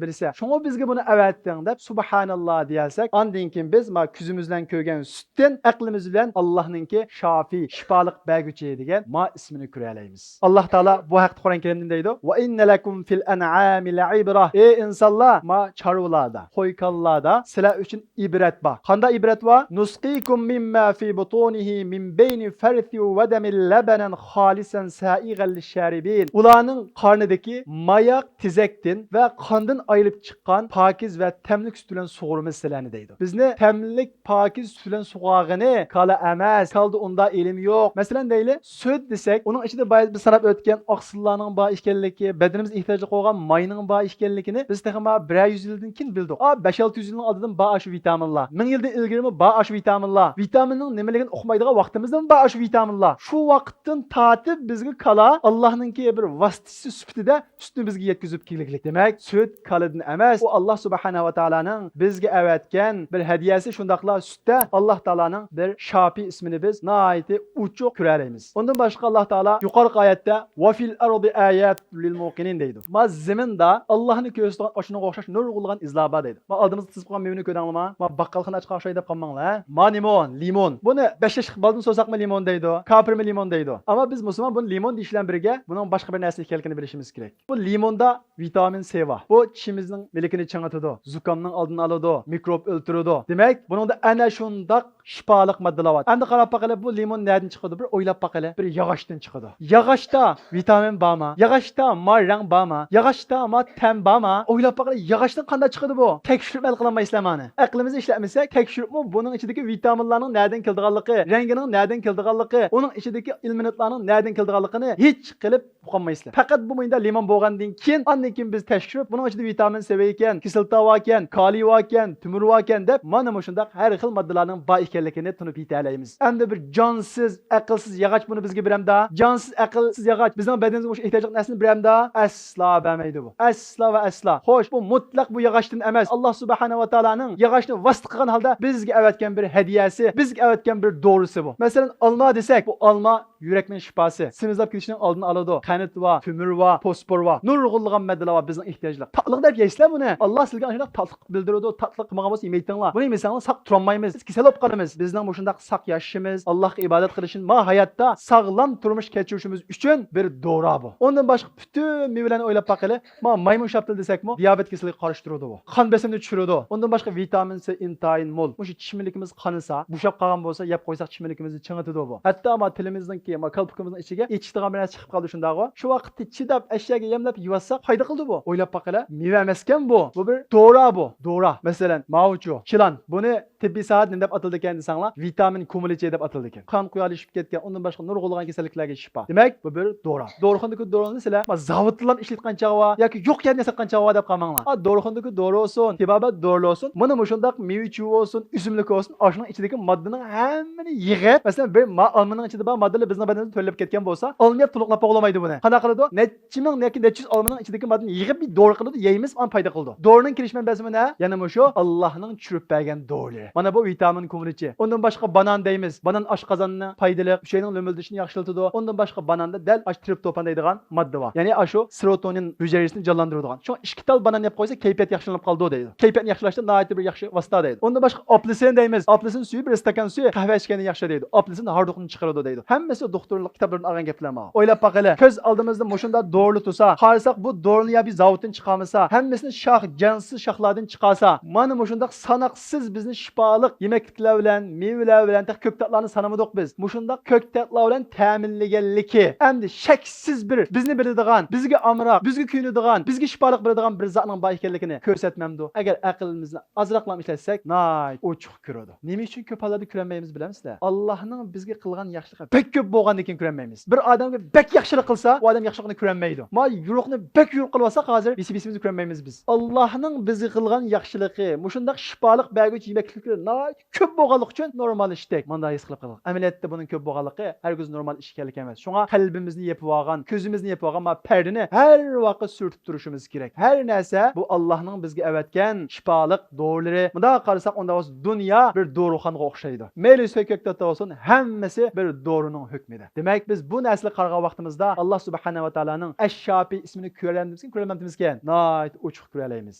بىلىسەن، شۇڭا بىزگە بۇنى ئەۋەتتىڭ دەپ سۇبھاناللا دېيەلسەك، ئاندىن كېيىن بىز ما كۆزىمىز بىلەن كۆرگەن سۈتتىن ئەقلىمىز بىلەن ئاللاھنىڭكى شافىي، شىپالىق بەرگۈچى دېگەن ما ئىسمىنى كۆرەلەيمىز. ئاللاھ تائالا بۇ ھەقتە قۇرئان كەرىمدە دەيدۇ، وَإِنَّ لَكُمْ فِي الْأَنْعَامِ لَعِبْرَةً. ئى ئىنسانلار، ما چارۋىلاردا، قوي-كالىلاردا سىلەر ئۈچۈن ئىبرەت بار. قانداق ئىبرەت بار؟ نُسْقِيكُمْ مِمَّا فِي بُطُونِهِ مِنْ بَيْنِ فَرْثٍ وَدَمٍ لَبَنًا خَالِصًا سَائِغًا لِلشَّارِبِينَ. ئۇلارنىڭ قارنىدىكى ماياق، تېزەكتىن ۋە قاندىن ئايرىلىپ چىققان پاكىز ۋە تەملىك سۈت بىلەن سۇغۇرىمىز سىلەرنى دەيدۇ. بىزنى تەملىك پاكىز سۈت بىلەن سۇغارغىنى كالا ئەمەس، كالىدا ئۇنداق ئىلىم يوق. مەسىلەن دەيلى، سۈت دېسەك، ئۇنىڭ ئىچىدە بايا بىز ساناپ ئۆتكەن ئاقسىللارنىڭ بار ئىكەنلىكى، بەدىنىمىز ئېھتىياجلىق بولغان ماينىڭ بار ئىكەنلىكىنى بىز تېخىما بىرەر يۈز يىلدىن كېيىن بىلدۇق. ئا، بەش-ئالتە يۈز يىلنىڭ ئالدىدىن بار ئاشۇ ۋىتامىنلار. مىڭ يىلدىن ئىلگىرىمۇ بار ئاشۇ ۋىتامىنلار. ۋىتامىننىڭ نېمىلىكىنى ئۇقمايدىغان ۋاقتىمىزدىمۇ بار ئاشۇ ۋىتامىنلار. شۇ ۋاقىتتىن تارتىپ بىزگە كالا ئاللاھنىڭكى بىر ۋاسىتىسى سۈپىتىدە سۈتنى بىزگە يەتكۈزۈپ كەلگۈلۈك. دېمەك، سۈت كالىدىن ئەمەس، ئۇ ئاللاھ سۇبھانەھۇ ۋە تائالانىڭ بىزگە ئەۋەتكەن بىر ھەدىيەسى، شۇنداقلا سۈتتە ئاللاھ تائالانىڭ بىر شاپىي ئىسمىنى بىز ناھايىتى ئوچۇق كۆرەلەيمىز. ئۇندىن باشقا ئاللاھ تائالا يۇقىرىقى ئايەتتە، وَفِي الْأَرْضِ آيَاتٌ لِلْمُوقِنِينَ دەيدۇ. ما زېمىندا ئاللاھنى كۆرسىتىدىغان ئاشۇنىڭغا ئوخشاش نۇرغۇنلىغان ئىزلار بار دەيدۇ. ما ئالدىمىزغا تىزىپ قويغان مېۋىنى كۆردۈڭلارمۇ؟ ما باققالخانا ئاچقان ئوخشايدۇ دەپ قالماڭلار، ھە؟ ما نېمون؟ لىمون. بۇنى بەش ياشلىق بالىدىن سورىساقمۇ لىمون دەيدۇ، كاپىرمۇ لىمون دەيدۇ. ئەمما بىز مۇسۇلمان بۇنى لىمون دېيىش بىلەن بىرگە بۇنىڭ باشقا بىر نەرسە ئىكەنلىكىنى بىلىشىمىز كېرەك. بۇ لىموندا ۋىتامىن سى بار. بۇ چىشىمىزنىڭ مىلىكىنى چىڭىتىدۇ، زۇكامنىڭ ئالدىنى ئالىدۇ، مىكروب ئۆلتۈرىدۇ. دېمەك، بۇنىڭدا ئەنە شۇنداق شىپالىق ماددىلار بار. ئەمدى قاراپ باقىلى، بۇ لىمون نەدىن چىقىدۇ؟ بىر ئويلاپ باقىلى. بىر ياغاچتىن چىقىدۇ. ياغاچتا ۋىتامىن بارمۇ؟ ياغاچتا ما رەڭ بارمۇ؟ ياغاچتا ما تەم بارمۇ؟ ئويلاپ باقىلى، ياغاچتىن قانداق چىقىدۇ بۇ؟ تەكشۈرۈپ ھەل قىلالمايسىلەر مانا. ئەقلىمىزنى ئىشلەتمىسەك، تەكشۈرۈپمۇ بۇنىڭ ئىچىدىكى ۋىتامىنلارنىڭ نەدىن كېلىدىغانلىقى، رەڭگىنىڭ نەدىن كېلىدىغانلىقى، ئۇنىڭ ئىچىدىكى ئېلېمېنتلارنىڭ نەدىن كېلىدىغانلىقىنى ھېچ قىلىپ ئۇقالمايسىلەر. پەقەت بۇ مۇھىتتا لىمون بولغاندىن كېيىن، ئاندىن كېيىن بىز تەكشۈرۈپ، بۇنىڭ ئىچىدە ۋىتامىن سى باركەن، كىسلىتا باركەن، كالىي باركەن، تۆمۈر باركەن دەپ، مانا مۇشۇنداق ھەر خىل ماددىلارنىڭ بار ئىكەنلىكىنى تونۇپ يېتەلەيمىز. ئەمدى بىر جانسىز، ئەقىلسىز ياغاچ بۇنى بىزگە بېرەمدا؟ جانسىز، ئەقىلسىز ياغاچ بىزنىڭ بەدىنىمىزگە مۇشۇ ئېھتىياجلىق نەرسىنى بېرەمدا؟ ئەسلا بەرمەيدۇ بۇ. ئەسلا ۋە ئەسلا. خوش، بۇ مۇتلەق بۇ ياغاچتىن ئەمەس. ئاللا سۇبھانەھۇ ۋە تائالانىڭ ياغاچنى ۋاسىتە قىلغان ھالدا بىزگە ئەۋەتكەن بىر ھەدىيەسى، بىزگە ئەۋەتكەن بىر دورىسى بۇ. مەسىلەن، ئالما دېسەك، بۇ ئالما يۈرەكنىڭ شىپاسى، سېمىزلاپ كېتىشنىڭ ئالدىنى ئالىدۇ. قەنت بار، تۆمۈر بار، فوسفور بار، نۇرغۇنلىغان ماددىلار بار بىزنىڭ ئېھتىياجلىق. تاتلىق دەپ يەيسىلەر بۇنى. ئاللا سىلەرگە ئاشۇنداق تاتلىق بىلدۈرىدۇ، تاتلىق قىلمىغان بولسا يېمەيتىڭلار. بۇنى يېمىسەڭلار ساق تۇرالمايمىز، بىز كېسەل بولۇپ قالىمىز. بىزنىڭ مۇشۇنداق ساق ياشىشىمىز، ئاللاھقا ئىبادەت قىلىشىمىز، ما ھاياتتا ساغلام تۇرمۇش كەچۈرۈشىمىز ئۈچۈن بىر دورا بۇ. ئۇندىن باشقا پۈتۈن مېۋىلەرنى ئويلاپ باقىلى. ما مايمۇن شاپتۇلى دېسەكمۇ، دىيابېت كېسىلىگە قارشى تۇرىدۇ بۇ. قان بېسىمنى چۈشۈرىدۇ. ئۇندىن باشقا ۋىتامىن سى ئىنتايىن مول. مۇشۇ چىش مىلىكىمىز قانىسا، بوشاپ قالغان بولسا، يەپ قويساق چىش مىلىكىمىزنى چىڭىتىدۇ بۇ. ھەتتا ما تىلىمىزنىڭكى، ما كالپۇكىمىزنىڭ ئىچىگە ئېچىشىدىغان بىر نەرسە چىقىپ قالدى شۇنداغۇ. شۇ ۋاقىتتا چىداپ، ئەشياگە يەملەپ يېۋاتساق پايدا قىلىدۇ بۇ. ئويلاپ باقىلى، مېۋە ئەمەسكەن بۇ. بۇ بىر دورا بۇ. دورا. مەسىلەن، ماۋۇچۇ، چىلان. بۇنى تېببىي ساھەدە نېمە دەپ ئاتىلىدىكەن دېسەڭلار، ۋىتامىن كومىلىچى دەپ ئاتىلىدىكەن. قان قويالىشىپ كەتكەن، ئۇندىن باشقا نۇرغۇنلىغان كېسەللىكلەرگە شىپا. دېمەك، بۇ بىر دورا. دورىخانىدىكى دورىنى سىلەر ما زاۋۇتتىلا ئىشلەتكەن چاغ بار ياكى يوق يەردىن ياساتقان چاغ بار دەپ قالماڭلار. ئا، دورىخانىدىكى دورا بولسۇن، تېبابەت دورىلىرى بولسۇن، مانا مۇشۇنداق مېۋە چېۋە بولسۇن، ئۆسۈملۈك بولسۇن، ئاشۇنىڭ ئىچىدىكى ماددىنىڭ ھەممىنى يىغىپ، مەسىلەن، بىر ما ئالمىنىڭ ئىچىدە بار ماددىلار بىزنىڭ بەدىنىمىزدىن تۆلەپ كەتكەن بولسا، ئالما يەپ تولۇقلاپ بولغىلىمايدۇ بۇنى. قانداق قىلىدۇ؟ نەچچە مىڭ ياكى نەچچە يۈز ئالمىنىڭ ئىچىدىكى ماددىنى يىغىپ بىر دورا قىلىدۇ، يەيمىز، ئاندىن پايدا قىلىدۇ. دورىنىڭ كىرىش مەنبەسى مانا، يەنە مۇشۇ ئاللاھنىڭ چۈشۈرۈپ بەرگەن دورىلىرى. مانا بۇ ۋىتامىن كومىلىچى. ئۇندىن باشقا بانان دەيمىز. بانان ئاشقازاننى پايدىلىق، ئۈچەينىڭ لۆمۈلدىشىنى ياخشىلىتىدۇ. ئۇندىن باشقا باناندا دەل ئاشۇ ترىپتوفان دەيدىغان ماددا بار. يەنى ئاشۇ سېروتونىن ھۈجەيرىسىنى جانلاندۇرىدىغان. شۇڭا ئىككى تال بانان يەپ قويسا، كەيپىيات ياخشىلىنىپ قالىدۇ دەيدۇ. كەيپىياتنى ياخشىلاشتا ناھايىتى بىر ياخشى ۋاسىتە دەيدۇ. ئۇندىن باشقا ئاپېلسىن دەيمىز. ئاپېلسىن سۈيى بىر ئىستاكان سۈيى قەھۋە ئىچكەندىن ياخشى دەيدۇ. ئاپېلسىن ھاردۇقنى چىقىرىدۇ دەيدۇ. ھەممىسى دوختۇرلۇق كىتابلىرىدىن ئالغان گەپلەر ماۋۇ. ئويلاپ باقىلى، كۆز ئالدىمىزدا مۇشۇنداق دورىلار تۇرسا، قارىساق بۇ دورىنى يا بىر زاۋۇتتىن چىقارمىسا، ھەممىسىنى شاخ، جانسىز شاخلاردىن چىقارسا، مانا مۇشۇنداق ساناقسىز بىزنى شىپالىق يېمەكلىكلەر بىلەن، مېۋىلەر بىلەن، تېخى كۆكتاتلارنى سانىمىدۇق بىز. مۇشۇنداق كۆكتاتلار بىلەن تەمىنلىگەنلىكى، ئەمدى شەكسىز بىر بىزنى بىلىدىغان، بىزگە ئامراق، بىزگە كۆيۈنىدىغان، بىزگە شىپالىق بېرىدىغان بىر زاتنىڭ بار ئىكەنلىكىنى كۆرسەتمەمدۇ؟ ئەگەر ئەقلىمىزنى ئازراقلا ئىشلەتسەك، ناھايىتى ئوچۇق كۆرىدۇ. نېمە ئۈچۈن كۆپ ھاللاردا كۆرەلمەيمىز بىلەمسىلەر؟ ئاللاھنىڭ بىزگە قىلغان ياخشىلىقى بەك كۆپ بولغاندىن كېيىن كۆرەلمەيمىز. بىر ئادەمگە بەك ياخشىلىق قىلسا، ئۇ ئادەم ياخشىلىقنى كۆرەلمەيدۇ. ما يورۇقنى بەك يورۇق قىلىۋالسا، ھازىر بىسى بىسىمىزنى كۆرەلمەيمىز بىز. ئاللاھنىڭ بىزگە قىلغان ياخشىلىقى، مۇشۇنداق شىپالىق بەرگۈچى يېمەكلىكلىرى ناھايىتى كۆپ بولغانلىقى ئۈچۈن نورمال ئىشتەك مۇنداق ھېس قىلىپ قالدۇق. ئەمەلىيەتتە بۇنىڭ كۆپ بولغانلىقى ھەرگىز نورمال ئىش ئىكەنلىكى ئەمەس. شۇڭا قەلبىمىزنى يېپىۋالغان، كۆزىمىزنى يېپىۋالغان ما پەردىنى ھەر ۋاقىت سۈرتۈپ تۇرۇشىمىز كېرەك. ھەر نەرسە بۇ ئاللاھنىڭ بىزگە ئەۋەتكەن شىپالىق دورىلىرى. مۇنداق قارىساق، ئۇنداق بولسا دۇنيا بىر دورىخانىغا ئوخشايدۇ. مەيلى سۆكەكتە بولسۇن، ھەممىسى بىر دورىنىڭ ھۆكمىدە. دېمەك، بىز بۇ نەرسىلەرگە قارىغان ۋاقتىمىزدا، ئاللا سۇبھانەھۇ ۋە تائالانىڭ ئەششافىي ئىسمىنى كۆرەلەمدىمىزكەن، كۆرەلمەمدىمىزكەن؟ ناھايىتى ئوچۇق كۆرەلەيمىز.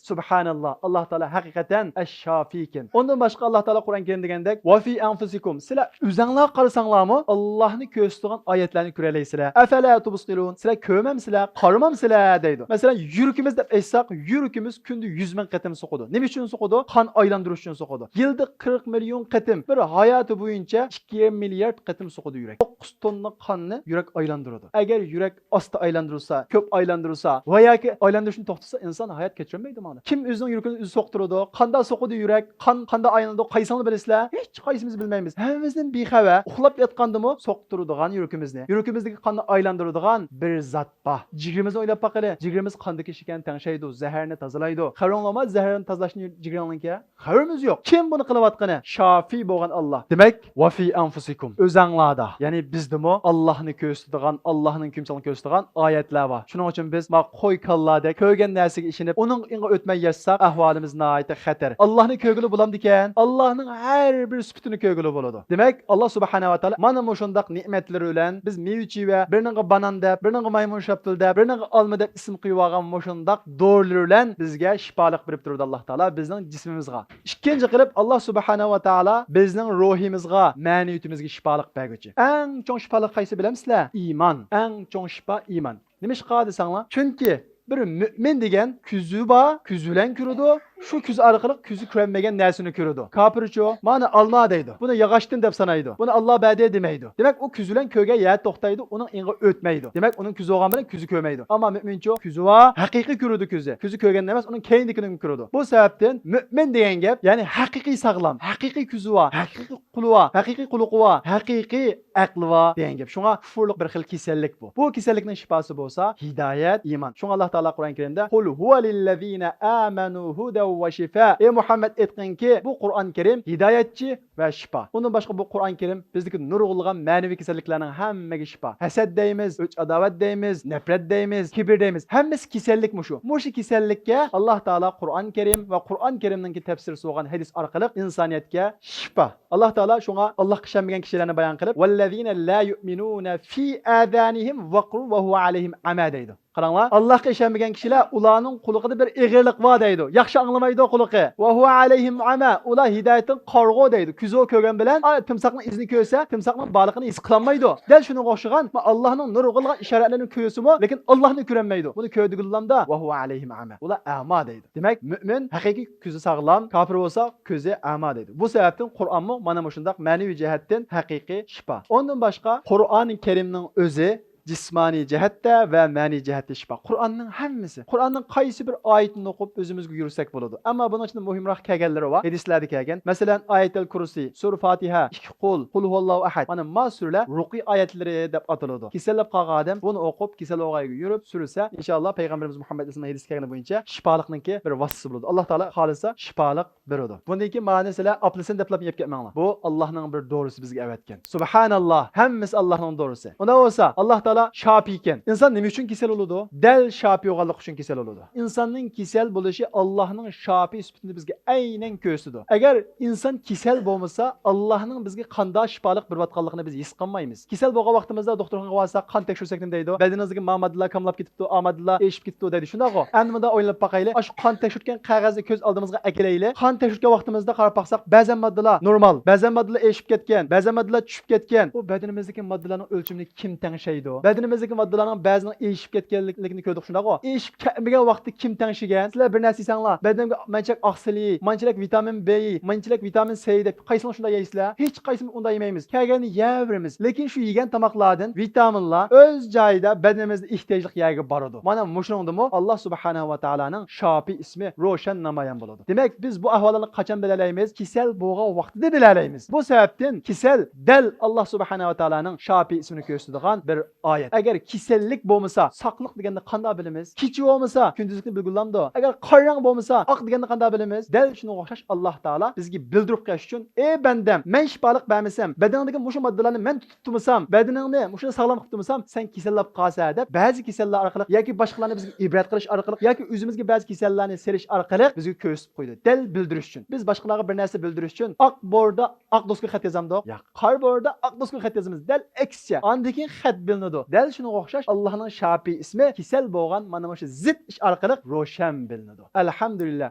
سۇبھاناللا، ئاللا تائالا ھەقىقەتەن ئەششافىيكەن. ئۇندىن باشقا ئاللا تائالا قۇرئان كەرىمدە دېگەندەك، ۋە فى ئەنفۇسىكۇم، سىلەر ئۆزەڭلار قارىساڭلارمۇ ئاللانى كۆرسىتىدىغان ئايەتلەرنى كۆرەلەيسىلەر. ئەفەلا تۇبسىرۇن، سىلەر كۆرمەمسىلەر، قارىمامسىلەر دەيدۇ. مەسىلەن، يۈرىكىمىز دەپ ئېيتساق، يۈرىكىمىز كۈندە يۈز مىڭ قېتىم سوقىدۇ. نېمە ئۈچۈن سوقىدۇ؟ قان ئايلاندۇرۇش ئۈچۈن سوقىدۇ. يىلدا قىرىق مىليون قېتىم، بىر ھاياتى بويىچە ئىككى يېرىم مىليارد قېتىم سوقىدۇ يۈرەك. توققۇز توننا قاننى يۈرەك ئايلاندۇرىدۇ. ئەگەر يۈرەك ئاستا ئايلاندۇرۇلسا، كۆپ ئايلاندۇرۇلسا ۋە ياكى ئايلاندۇرۇشنى توختىتسا، ئىنسان ھايات كەچۈرەلمەيدۇ مانا. كىم ئۆزىنىڭ يۈرىكىنى ئۆزى سوقتۇرىدۇ؟ قانداق سوقىدۇ يۈرەك؟ قان قانداق ئايلىنىدۇ؟ قايسىڭلار بىلىسىلەر؟ ھېچ قايسىمىز بىلمەيمىز. ھەممىمىزدىن بىخەۋەر. ئۇخلاپ ياتقاندىمۇ سوقتۇرىدىغان يۈرىكىمىزنى، يۈرىكىمىزدىكى قاننى ئايلاندۇرىدىغان بىر زات بار. جىگىرىمىزنى ئويلاپ باقىلى. جىگىرىمىز قاندىكى شېكەرنى تەڭشەيدۇ، زەھەرنى تازىلايدۇ. خەۋىرىڭلارمۇ زەھەرنى تازىلاشنى جىگىرىڭلارنىڭكى؟ خەۋىرىمىز يوق. كىم بۇنى قىلىۋاتقىنى؟ شافىي بولغان ئاللا. دېمەك، ۋە فى ئەنفۇسىكۇم، ئۆزەڭلاردا، يەنى بىزدىمۇ ئاللانى كۆرسىتىدىغان، ئاللانىڭ كۆيۈمچانلىقىنى كۆرسىتىدىغان ئايەتلەر بار. شۇنىڭ ئۈچۈن بىز ما قوي كاللادەك كۆرگەن نەرسىگە ئىشىنىپ، ئۇنىڭ ئېڭىغا ئۆتمەي ياشىساق، ئەھۋالىمىز ناھايىتى خەتەر. ئاللانى كۆرگىلى بولامدىكەن؟ ئاللانىڭ ھەر بىر سۈپىتىنى كۆرگىلى بولىدۇ. دېمەك، ئاللا سۇبھانەھۇ ۋە تائالا مانا مۇشۇنداق نېمەتلىرى بىلەن بىز مېۋە-چېۋە، بىرىنىڭغا بانان دەپ، بىرىنىڭغا مايمۇن شاپتۇلى دەپ، بىرىنىڭغا ئالما دەپ ئىسىم قويۇۋالغان مۇشۇنداق دورىلىرى بىلەن بىزگە شىپالىق بېرىپ تۇرىدۇ ئاللا تائالا بىزنىڭ جىسمىمىزغا. ئىككىنچى قىلىپ، ئاللا سۇبھانەھۇ ۋە تائالا بىزنىڭ روھىمىزغا، مەنىۋىيىتىمىزگە شىپالىق بەرگۈچى. ئەڭ چوڭ شىپالىق قايسى بىلەمسىلەر؟ ئىمان. ئەڭ چوڭ شىپا ئىمان. نېمىشقا دېسەڭلار؟ چۈنكى بىر مۆمىن دېگەن كۆزى بار، كۆزى بىلەن كۆرىدۇ. شۇ كۆز ئارقىلىق كۆزى كۆرەلمىگەن نەرسىنى كۆرىدۇ. كاپىرچۇ، مانا ئالما دەيدۇ. بۇنى ياغاچتىن دەپ سانايدۇ. بۇنى ئاللا بەردى دېمەيدۇ. دېمەك، ئۇ كۆزى بىلەن كۆرگەن يەردە توختايدۇ، ئۇنىڭ ئېڭىغا ئۆتمەيدۇ. دېمەك، ئۇنىڭ كۆزى بولغان بىلەن كۆزى كۆرمەيدۇ. ئەمما مۆمىنچۇ، كۆزى بار، ھەقىقىي كۆرىدۇ كۆزى. كۆزى كۆرگەندە ئەمەس، ئۇنىڭ كەينىدىكىنى كۆرىدۇ. بۇ سەۋەبتىن مۆمىن دېگەن گەپ، يەنى ھەقىقىي ساغلام، ھەقىقىي كۆزى بار، ھەقىقىي قولى بار، ھەقىقىي قۇلىقى بار، ھەقىقىي ئەقلى بار دېگەن گەپ. شۇڭا كۇفۇرلۇق بىر خىل كېسەللىك بۇ. بۇ كېسەللىكنىڭ شىپاسى بولسا ھىدايەت، ئىمان. شۇڭا ئاللا تائالا قۇرئان كەرىمدە، قۇل ھۇۋە لىللەزىنە ئامەنۇ ھۇدەن ۋە شىفا. ئەي مۇھەممەد، ئېيتقىنكى، بۇ قۇرئان كەرىم ھىدايەتچى ۋە شىپا. ئۇندىن باشقا بۇ قۇرئان كەرىم بىزدىكى نۇرغۇنلىغان مەنىۋى كېسەللىكلەرنىڭ ھەممىگە شىپا. ھەسەت دەيمىز، ئۆچ ئاداۋەت دەيمىز، نەپرەت دەيمىز، كىبىر دەيمىز. ھەممىسى كېسەللىك مۇشۇ. مۇشۇ كېسەللىككە ئاللا تائالا قۇرئان كەرىم ۋە قۇرئان كەرىمنىڭكى تەپسىرى سوغان ھەدىس ئارقىلىق ئىنسانىيەتكە شىپا. ئاللا تائالا شۇڭا ئاللاغا ئىشەنمىگەن كىشىلەرنى بايان قىلىپ، ۋەللەزىنە لا يۇئمىنۇنە فى ئازانىھىم ۋەقرۇن ۋە ھۇۋە ئەلەيھىم ئەما دەيدۇ. قاراڭلار، ئاللاغا ئىشەنمىگەن كىشىلەر، ئۇلارنىڭ قۇلىقىدا بىر ئېغىرلىق بار دەيدۇ. ياخشى ئاڭلىمايدۇ قۇلىقى. ۋە ھۇۋە ئەلەيھىم ئەما، ئۇلار ھىدايەتتىن قارىغۇ دەيدۇ. كۆزى كۆرگەن بىلەن، ئا، تىمساھنىڭ ئىزىنى كۆرسە، تىمساھنىڭ بارلىقىنى ھېس قىلالمايدۇ. دەل شۇنىڭغا ئوخشىغان، ما، ئاللاھنىڭ نۇرغۇنلىغان ئىشارەتلىرىنى كۆرسىمۇ، لېكىن ئاللاھنى كۆرەلمەيدۇ. بۇنى كۆردۈرگىلىلامدا، ۋە ھۇۋە ئەلەيھىم ئەما، ئۇلار ئەما دەيدۇ. دېمەك، مۆمىن ھەقىقىي كۆزى ساغلام، كاپىر بولسا كۆزى ئەما دەيدۇ. بۇ سەۋەبتىن قۇرئانمۇ مانا مۇشۇنداق مەنىۋى جەھەتتىن ھەقىقىي شىپا. ئۇندىن باشقا، قۇرئان كەرىمنىڭ ئۆزى جىسمانىي جەھەتتە ۋە مەنىي جەھەتتە شىپا. قۇرئاننىڭ ھەممىسى، قۇرئاننىڭ قايسى بىر ئايىتىنى ئوقۇپ ئۆزىمىزگە يۈرسەك بولىدۇ. ئەمما بۇنىڭ ئىچىدە مۇھىمراق كەلگەنلىرى بار، ھەدىسلەردە كەلگەن. مەسىلەن، ئايەتەل كۇرسى، سۈرە فاتىھە، ئىككى قۇل، قۇل ھۇۋاللاھۇ ئەھەد. مانا ما سۈرىلەر رۇقىيە ئايەتلىرى دەپ ئاتىلىدۇ. كېسەللەپ قالغان ئادەم بۇنى ئوقۇپ، كېسەل بولغان يەرگە يۈرۈپ سۈرسە، ئىنشائاللا، پەيغەمبىرىمىز مۇھەممەد ئەلەيھىسسالام ھەدىسكە كەلگىنى بويىچە شىپالىقنىڭكى بىر ۋاسىتىسى بولىدۇ. ئاللا تائالا خالىسا شىپالىق بېرىدۇ. بۇندىن كېيىن مانا سىلەر ئاپېلسىن دەپلا يەپ كەتمەڭلار. بۇ ئاللاھنىڭ بىر دورىسى بىزگە ئەۋەتكەن. سۇبھاناللا، ھەممىسى ئاللاھنىڭ دورىسى. ئۇنداق بولسا، ئاللا تائالا شاپىيكەن. ئىنسان نېمە ئۈچۈن كېسەل بولىدۇ؟ دەل شاپىي بولغانلىقى ئۈچۈن كېسەل بولىدۇ. ئىنساننىڭ كېسەل بولۇشى ئاللاھنىڭ شاپىي سۈپىتىنى بىزگە ئەينەن كۆرسىتىدۇ. ئەگەر ئىنسان كېسەل بولمىسا، ئاللاھنىڭ بىزگە قانداق شىپالىق بېرىۋاتقانلىقىنى بىز ھېس قىلمايمىز. كېسەل بولغان ۋاقتىمىزدا دوختۇرخانىغا بارساق، قان تەكشۈرسەك نېمە دەيدۇ؟ بەدىنىڭىزدىكى ما ماددىلار كاملاپ كېتىپتۇ، ئا ماددىلار ئېشىپ كېتىپتۇ دەيدۇ. شۇنداقغۇ؟ ئەمدى مۇنداق ئويلىنىپ باقايلى. ئاشۇ قان تەكشۈرتكەن قەغەزنى كۆز ئالدىمىزغا ئەكېلەيلى. قان تەكشۈرتكەن ۋاقتىمىزدا قاراپ باقساق، بەزەن ماددىلار نورمال، بەزەن ماددىلار ئېشىپ كەتكەن، بەزەن ماددىلار چۈشۈپ كەتكەن. بۇ بەدىنىمىزدىكى ماددىلارنىڭ ئۆلچىمىنى كىم تەڭشەيدۇ؟ بەدىنىمىزدىكى ماددىلارنىڭ بەزىنىڭ ئېشىپ كەتكەنلىكىنى كۆردۇق، شۇنداقغۇ؟ ئېشىپ كەتمىگەن ۋاقىتتا كىم تەڭشىگەن؟ سىلەر بىر نەرسە يېسەڭلار، بەدىنىمگە مانچىلىك ئاقسىل، مانچىلىك ۋىتامىن بى، مانچىلىك ۋىتامىن سى دەپ قايسىلىرىنى شۇنداق يەيسىلەر؟ ھېچ قايسىمىز ئۇنداق يېمەيمىز. كەلگەندە يەۋېرىمىز. لېكىن شۇ يېگەن تاماقلاردىن ۋىتامىنلار ئۆز جايىدا بەدىنىمىزدە ئېھتىياجلىق يەرگە بارىدۇ. مانا مۇشۇنىڭدىمۇ ئاللا سۇبھانەھۇ ۋە تائالانىڭ شاپىي ئىسمى روشەن نامايان بولىدۇ. دېمەك، بىز بۇ ئەھۋاللارنى قاچان بىلەلەيمىز؟ كېسەل بولغان ۋاقتىدا بىلەلەيمىز. بۇ سەۋەبتىن كېسەل دەل ئاللا سۇبھانەھۇ ۋە تائالانىڭ شاپىي ئىسمىنى كۆرسىتىدىغان بىر ئايەت. ئەگەر كېسەللىك بولمىسا، ساقلىق دېگەننى قانداق بىلىمىز؟ كېچە بولمىسا، كۈندۈزلۈكنى بىلگىلى بولامدۇ؟ ئەگەر قاراڭغۇ بولمىسا، ئاق دېگەننى قانداق بىلىمىز؟ دەل شۇنىڭغا ئوخشاش ئاللا تائالا بىزگە بىلدۈرۈپ قويۇش ئۈچۈن، ئەي بەندەم، مەن شىپالىق بەرمىسەم، بەدىنىڭدىكى مۇشۇ ماددىلارنى مەن تۇتۇپ تۇرمىسام، بەدىنىڭنى مۇشۇ ساغلام قىلىپ تۇرمىسام، سەن كېسەللەپ قالىسەن دەپ، بەزى كېسەللەر ئارقىلىق ياكى باشقىلارنى بىزگە ئىبرەت قىلىش ئارقىلىق ياكى ئۆزىمىزگە بەزى كېسەللەرنى سېلىش ئارقىلىق بىزگە كۆرسىتىپ قويىدۇ. دەل بىلدۈرۈش ئۈچۈن. بىز باشقىلارغا بىر نەرسە بىلدۈرۈش ئۈچۈن ئاق بوردا ئاق دوسكا خەت يازامدۇق؟ ياق. قارا بوردا ئاق دوسكا خەت يازىمىز. دەل ئەكسىچە. ئاندىن كېيىن خەت بىلىنىدۇ. دەل شۇنىڭغا ئوخشاش ئاللانىڭ شاپىي ئىسمى كېسەل بولغان مانا مۇشۇ زىت ئىش ئارقىلىق روشەن بىلىنىدۇ. ئەلھەمدۇلىللا.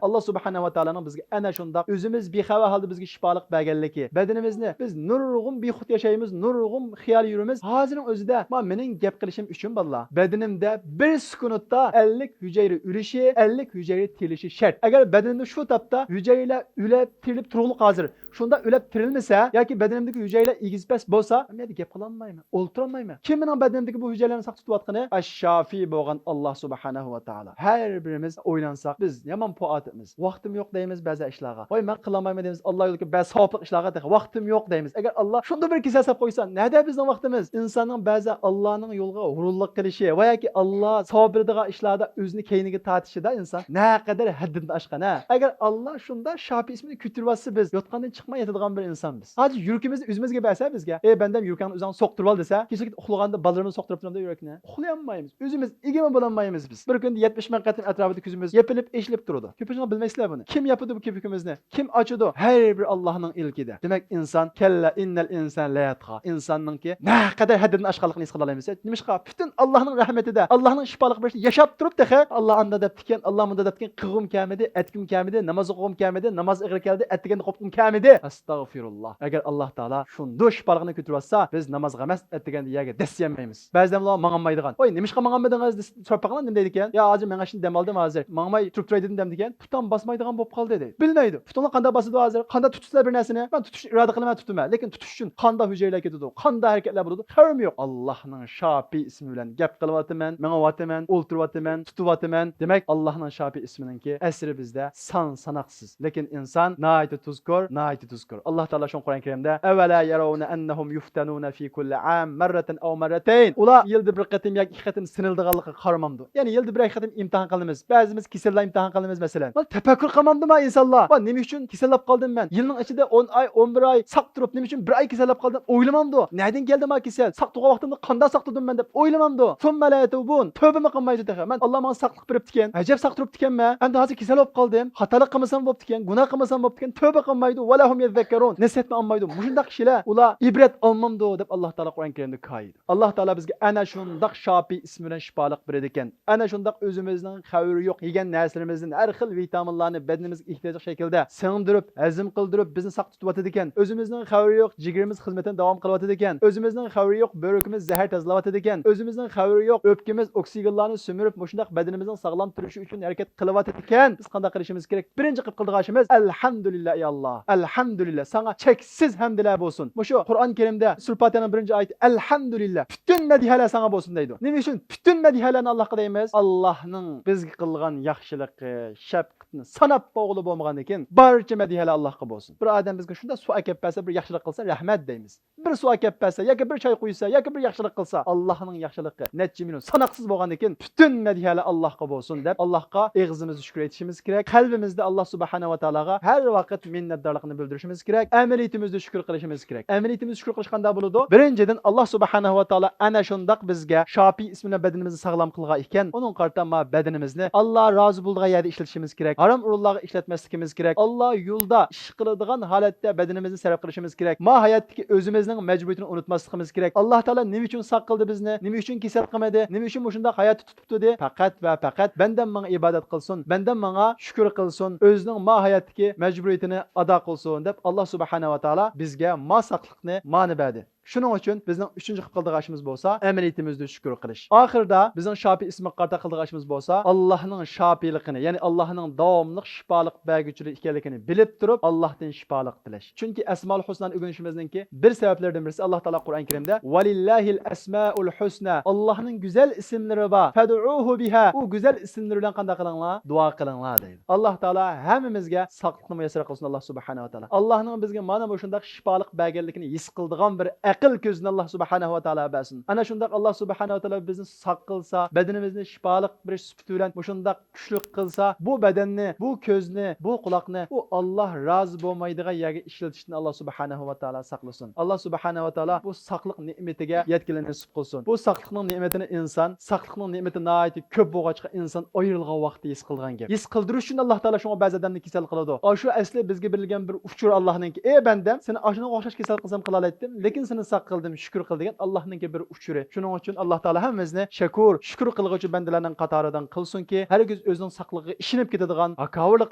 ئاللا سۇبھانەھۇ ۋە تائالانىڭ بىزگە ئەنە شۇنداق ئۆزىمىز بىخەۋەر ھالدا بىزگە شىپالىق بەرگەنلىكى، بەدىنىمىزنى بىز نۇرغۇن بىخۇد ياشايمىز، نۇرغۇن خىيال يۈرىمىز. ھازىرنىڭ ئۆزىدە ما مېنىڭ گەپ قىلىشىم ئۈچۈن بالىلار، بەدىنىمدە بىر سېكۇنتتا ئەللىك ھۈجەيرە ئۆلۈشى، ئەللىك ھۈجەيرە تىرىلىشى شەرت. ئەگەر بەدىنىمدە شۇ تاپتا ھۈجەيرىلەر ئۆلۈپ تىرىلىپ تۇرغۇلۇق ھازىر، شۇندا ئۆلۈپ تىرىلمىسە ياكى بەدىنىمدىكى ھۈجەيرىلەر ئېگىز پەس بولسا، مەن يەردە گەپ قىلالمايمەن، ئولتۇرالمايمەن. كىم مېنىڭ بەدىنىمدىكى بۇ ھۈجەيرىلەرنى ساقلاپ تۇتۇۋاتقىنى؟ ئەششافىي بولغان ئاللا سۇبھانەھۇ ۋە تائالا. ھەر بىرىمىز ئويلانساق، بىز يامان پوئاتىمىز. ۋاقتىم يوق دەيمىز بەزى ئىشلارغا. ۋاي، مەن قىلالمايمەن دەيمىز، ئاللا يولىدىكى بەزى ساۋابلىق ئىشلارغا تېخى ۋاقتىم يوق دەيمىز. ئەگەر ئاللا شۇنداق بىر كېسەل ساپ قويسا، نەدە بىزنىڭ ۋاقتىمىز؟ ئىنساننىڭ بەزى ئاللانىڭ يولىغا غۇرۇرلۇق قىلىشى ۋە ياكى ئاللا ساۋاب بېرىدىغان ئىشلاردا ئۆزىنى كەينىگە تارتىشىدا ئىنسان نەقەدەر ھەددىدىن ئاشقان، ھە؟ ئەگەر ئاللا شۇنداق شاپىي ئىسمىنى كۆتۈرۈۋاتسا، بىز يوتقاندىن چىقماي ياتىدىغان بىر ئىنسان بىز. ھازىر يۈرىكىمىزنى ئۆزىمىزگە بەرسە بىزگە، ئەي بەندەم، يۈرىكىڭنى ئۆزۈڭ سوقتۇرۇۋال دېسە، كېچىلىك ئۇخلىغاندا بالىلىرىمىز سوقتۇرۇپ تۇرامدۇ يۈرەكنى؟ ئۇخلىيالمايمىز. ئۆزىمىز ئىگىمۇ بولالمايمىز بىز. بىر كۈندە يەتمىش مىڭ قېتىم ئەتراپىدا كۆزىمىز يېپىلىپ، ئېچىلىپ تۇرىدۇ. كۆپىنچىڭلار بىلمەيسىلەر بۇنى. كىم ياپىدۇ بۇ كۆپۈكىمىزنى؟ كىم ئاچىدۇ؟ ھەر بىر ئاللاھنىڭ ئىلكىدە. دېمەك، ئىنسان، كەللا ئىننەل ئىنسان لەيەتغا. ئىنساننىڭكى نەقەدەر ھەددىدىن ئاشقانلىقىنى ھېس قىلالايمىز. نېمىشقا؟ پۈتۈن ئاللاھنىڭ رەھمىتىدە، ئاللاھنىڭ شىپالىق بېرىشىدە ياشاپ تۇرۇپ تېخى، ئاللا ئاندا دەپتىكەن، ئاللا مۇندا دەپتىكەن، قىلغۇم كەلمىدى، ئەتكۈم كەلمىدى، ناماز ئوقۇغۇم كەلمىدى، ناماز ئېغىر كەلدى، ئەتىگەندە قوپقۇم كەلمىدى. ئەستەغفىرۇللا. ئەگەر ئاللا تائالا شۇنداق شىپالىقنى كۆتۈرۈۋاتسا، بىز نامازغا ئەمەس، ئەتىگەندە يەرگە دەس يەلمەيمىز. بەزىدە ماڭالمايدىغان، ۋاي، نېمىشقا ماڭالمىدىڭىز دېسە، سوراپ باقىڭلار، نېمە دەيدىكەن؟ يا، ھازىر مېڭىشتىن دەم ئالدىم ھازىر. ماڭماي تۇرۇپ تۇراي دېدىم دەمدىكەن. پۇتام باسمايدىغان بولۇپ قالدى دەيدۇ. بىلمەيدۇ. پۇتۇڭلار قانداق باسىدۇ ھازىر؟ قانداق تۇتۇشسىلەر بىر نەرسىنى؟ مەن تۇتۇش ئىرادە قىلىمەن، تۇتىمەن. لېكىن تۇتۇش ئۈچۈن قانداق ھۈجەيرىلەر كېتىدۇ؟ قانداق ھەرىكەتلەر بولىدۇ؟ خەۋىرىم يوق. ئاللاھنىڭ شاپىي ئىسمى بىلەن گەپ قىلىۋاتىمەن، مېڭىۋاتىمەن، ئولتۇرۇۋاتىمەن، تۇتۇۋاتىمەن. دېمەك، ئاللاھنىڭ شاپىي ئىسمىنىڭكى ئەسىرى بىزدە سان ساناقسىز. لېكىن ئىنسان ناھايىتى تۇزكور، ناھايىتى تۇزكور. ئاللا تائالا شۇڭا قۇرئان كەرىمدە، ئەۋەلا يەرەۋنە ئەننەھۇم يۇفتەنۇنە فى كۇللى ئام مەررەتەن ئەۋ مەررەتەين. ئۇلار يىلدا بىر قېتىم ياكى ئىككى قېتىم سىنىلىدىغانلىقىغا قارىمامدۇ؟ يەنى يىلدا بىر ئىككى قېتىم ئىمتىھان قىلىنىمىز. بەزىمىز كېسەللەر ئىمتىھان قىلىنىمىز، مەسىلەن. مانا تەپەككۇر قىلمامدۇما ئىنسانلار؟ ۋا نېمە ئۈچۈن كېسەللەپ قالدىم مەن؟ يىلنىڭ ئىچىدە ئون ئاي، ئون بىر ئاي ساق تۇرۇپ، نېمە ئۈچۈن بىر ئاي كېسەللەپ قالدىم؟ ئويلىمامدۇ؟ نەدىن كەلدى ما كېسەل؟ ساق تۇرغان ۋاقتىمدا قانداق ساق تۇردۇم مەن دەپ ئويلىمامدۇ؟ ثم لا يتوبون. تۆبىمۇ قىلمايدۇ تېخى. مەن ئاللا ماڭا ساقلىق بېرىپتىكەن. ئەجەب ساق تۇرۇپتىكەنمەن. ئەمدى ھازىر كېسەل بولۇپ قالدىم. خاتالىق قىلمىسام بوپتىكەن، گۇناھ قىلمىسام بوپتىكەن. تۆبە قىلمايدۇ. ولا هم يذكرون. نەسىھەتمۇ ئالمايدۇ. مۇشۇنداق كىشىلەر، ئۇلار ئىبرەت ئالمامدۇ دەپ ئاللا تائالا قۇرئان كەرىمدە كايىدۇ. ئاللا تائالا بىزگە ئەنە شۇنداق شاپىي ئىسمى بىلەن شىپالىق بېرىدىكەن. ئەنە شۇنداق ئۆزىمىزنىڭ خەۋىرى يوق يېگەن نەرسىلىرىمىزدىن ھەر خىل ۋىتامىنلارنى بەدىنىمىزگە ئېھتىياجلىق شەكىلدە سىڭدۈرۈپ، ھەزىم قىلدۇرۇپ، بىزنى ساق تۇتۇۋاتىدىكەن. ئۆزىمىزنىڭ خەۋىرى يوق جىگىرىمىز خىزمىتىنى داۋام قىلىۋاتىدىكەن. ئۆزىمىزنىڭ خەۋىرى يوق بۆرىكىمىز زەھەر تازىلاۋاتىدىكەن. ئۆزىمىزنىڭ خەۋىرى يوق ئۆپكىمىز ئوكسىگېنلارنى سۈمۈرۈپ، مۇشۇنداق بەدىنىمىزنىڭ ساغلام تۇرۇشى ئۈچۈن ھەرىكەت قىلىۋاتىدىكەن. بىز قانداق قىلىشىمىز كېرەك؟ بىرىنچى قىلىپ قىلىدىغان ئىشىمىز، ئەلھەمدۇلىللا، ئەي ئاللا. ئەلھەمدۇلىللا، ساڭا چەكسىز ھەمدىلەر بولسۇن. مۇشۇ قۇرئان كەرىمدە سۈرە پاتىھەنىڭ بىرىنچى ئايىتى، ئەلھەمدۇلىللا، پۈتۈن مەدھىيەلەر ساڭا بولسۇن دەيدۇ. نېمە ئۈچۈن پۈتۈن مەدھىيەلەرنى ئاللاغا دەيمىز؟ ئاللانىڭ بىزگە قىلغان ياخشىلىقى، شەپقىتىنى ساناپ بولغىلى بولمىغاندىكىن، بارچە مەدھىيەلەر ئاللاغا بولسۇن. بىر ئادەم بىزگە شۇنداق سۇ ئەكەپ بەرسە، بىر ياخشىلىق قىلسا، رەھمەت دەيمىز. بىر سۇ ئەكەپ بەرسە ياكى بىر چاي قۇيسا ياكى بىر ياخشىلىق قىلسا، ئاللاھنىڭ ياخشىلىقى نەچچە مىليون ساناقسىز بولغاندىكىن، پۈتۈن مەدھىيەلەر ئاللاھقا بولسۇن دەپ، ئاللاھقا ئېغىزىمىزدا شۈكۈر ئېيتىشىمىز كېرەك. قەلبىمىزدە ئاللاھ سۇبھانەھۇ ۋە تائالاغا ھەر ۋاقىت مىننەتدارلىقنى بىلدۈرۈشىمىز كېرەك. ئەمەلىيىتىمىزدە شۈكۈر قىلىشىمىز كېرەك. ئەمەلىيىتىمىزدە شۈكۈر قىلىش قانداق بولىدۇ؟ بىرىنچىدىن، ئاللاھ سۇبھانەھۇ ۋە تائالا ئەنە شۇنداق بىزگە شاپىي ئىسمى بىلەن بەدىنىمىزنى ساغلام قىلغان ئىكەن، ئۇنىڭغا قارىتا ما بەدىنىمىزنى ئاللاھ رازى بولىدىغان يەردە ئىشلىتىشىمىز كېرەك. ھارام ئورۇنلارغا ئىشلەتمەسلىكىمىز كېرەك. ئاللاھ يولىدا ئىش قىلىدىغان ھالەتتە بەدىنىمىزنى سەرپ قىلىشىمىز كېرەك. ما ھاياتتىكى ئۆزىمىزنىڭ مەجبۇرىيىتىنى ئۇنتۇماسلىقىمىز كېرەك. ئاللاھ تائالا نېمە ئۈچۈن ساق قىلدى بىزنى؟ نېمە ئۈچۈن كېسەل قىلمىدى؟ نېمە ئۈچۈن مۇشۇنداق ھاياتتا تۇتۇپ تۇردى؟ پەقەت ۋە پەقەت بەندەم ماڭا ئىبادەت قىلسۇن، بەندەم ماڭا شۈكۈر قىلسۇن، ئۆزىنىڭ ما ھاياتتىكى مەجبۇرىيىتىنى ئادا قىلسۇن دەپ، ئاللاھ سۇبھانەھۇ ۋە تائالا بىزگە ما ساقلىقنى مانى بەردى. شۇنىڭ ئۈچۈن بىزنىڭ ئۈچىنچى قىلىدىغان ئىشىمىز بولسا، ئەمەلىيىتىمىزدە شۈكۈر قىلىش. ئاخىرىدا بىزنىڭ شاپىي ئىسمىغا قارىتا قىلىدىغان ئىشىمىز بولسا، ئاللاھنىڭ شاپىيلىقىنى، يەنى ئاللاھنىڭ داۋاملىق شىپالىق بەرگۈچىلىك ئىكەنلىكىنى بىلىپ تۇرۇپ، ئاللاھتىن شىپالىق تىلەش. چۈنكى ئەسمائۇل ھۇسنانى ئۆگىنىشىمىزنىڭكى بىر سەۋەبلىرىدىن بىرسى، ئاللاھ تائالا قۇرئان كەرىمدە، «ولله الأسماء الحسنى»، ئاللاھنىڭ گۈزەل ئىسىملىرى بار، «فادعوه بها»، ئۇ گۈزەل ئىسىملىرى بىلەن قانداق قىلىڭلار؟ دۇئا قىلىڭلار دەيدۇ. ئاللاھ تائالا ھەممىمىزگە ساقلىقنى مۇيەسسەر قىلسۇن، ئاللاھ سۇبھانەھۇ ۋە تائالا. ئاللاھنىڭ بىزگە مانا مۇشۇنداق شىپالىق بەرگەنلىكىنى ھېس قىلىدىغان بىر ئەقىل كۆزىنى ئاللاھ سۇبھانەھۇ ۋە تائالا بەرسۇن. ئەنە شۇنداق ئاللاھ سۇبھانەھۇ ۋە تائالا بىزنى ساق قىلسا، بەدىنىمىزنى شىپالىق بىر سۈپىتى بىلەن مۇشۇنداق كۈچلۈك قىلسا، بۇ بەدەننى، بۇ كۆزنى، بۇ قۇلاقنى ئۇ ئاللاھ رازى بولمايدىغان يەرگە ئىشلىتىشتىن ئاللاھ سۇبھانەھۇ ۋە تائالا ساقلىسۇن. ئاللاھ سۇبھانەھۇ ۋە تائالا بۇ ساقلىق نېمىتىگە يەتكىلى نېسىپ قىلسۇن. بۇ ساقلىقنىڭ نېمىتىنى ئىنسان، ساقلىقنىڭ نېمىتى ناھايىتى كۆپ بولغاچقا، ئىنسان ئايرىلغان ۋاقىتتا ھېس قىلغان گەپ. ھېس قىلدۇرۇش ئۈچۈن ئاللاھ تائالا شۇڭا بەزى ئادەمنى كېسەل قىلىدۇ. ئاشۇ ئەسلى بىزگە بېرىلگەن بىر ئۇچۇر ئاللاھنىڭكى، «ئەي بەندەم، سېنى ئاشۇنىڭغا ئوخشاش كېسەل قىلسام قىلالايتتىم، لېكىن سېنى ساق قىلدىم، شۈكۈر قىل» دېگەن ئاللاھنىڭكى بىر ئۇچۇرى. شۇنىڭ ئۈچۈن ئاللاھ تائالا ھەممىمىزنى شەكۇر، شۈكۈر قىلغۇچى بەندىلەرنىڭ قاتارىدىن قىلسۇنكى، ھەرگىز ئۆزىنىڭ ساقلىقىغا ئىشىنىپ كېتىدىغان، ھاكاۋۇرلۇق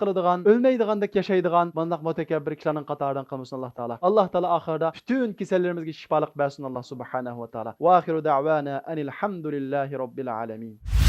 قىلىدىغان، ئۆلمەيدىغاندەك ياشايدىغان، مانداق مۇتەكەببىر كىشىلەرنىڭ قاتارىدىن قىلمىسۇن ئاللاھ تائالا. ئاللاھ تائالا ئاخىرىدا پۈتۈن كېسەللىرىمىزگە شىپالىق بەرسۇن ئاللاھ سۇبھانەھۇ ۋە تائالا. وآخر دعوانا أن الحمد لله رب العالمين.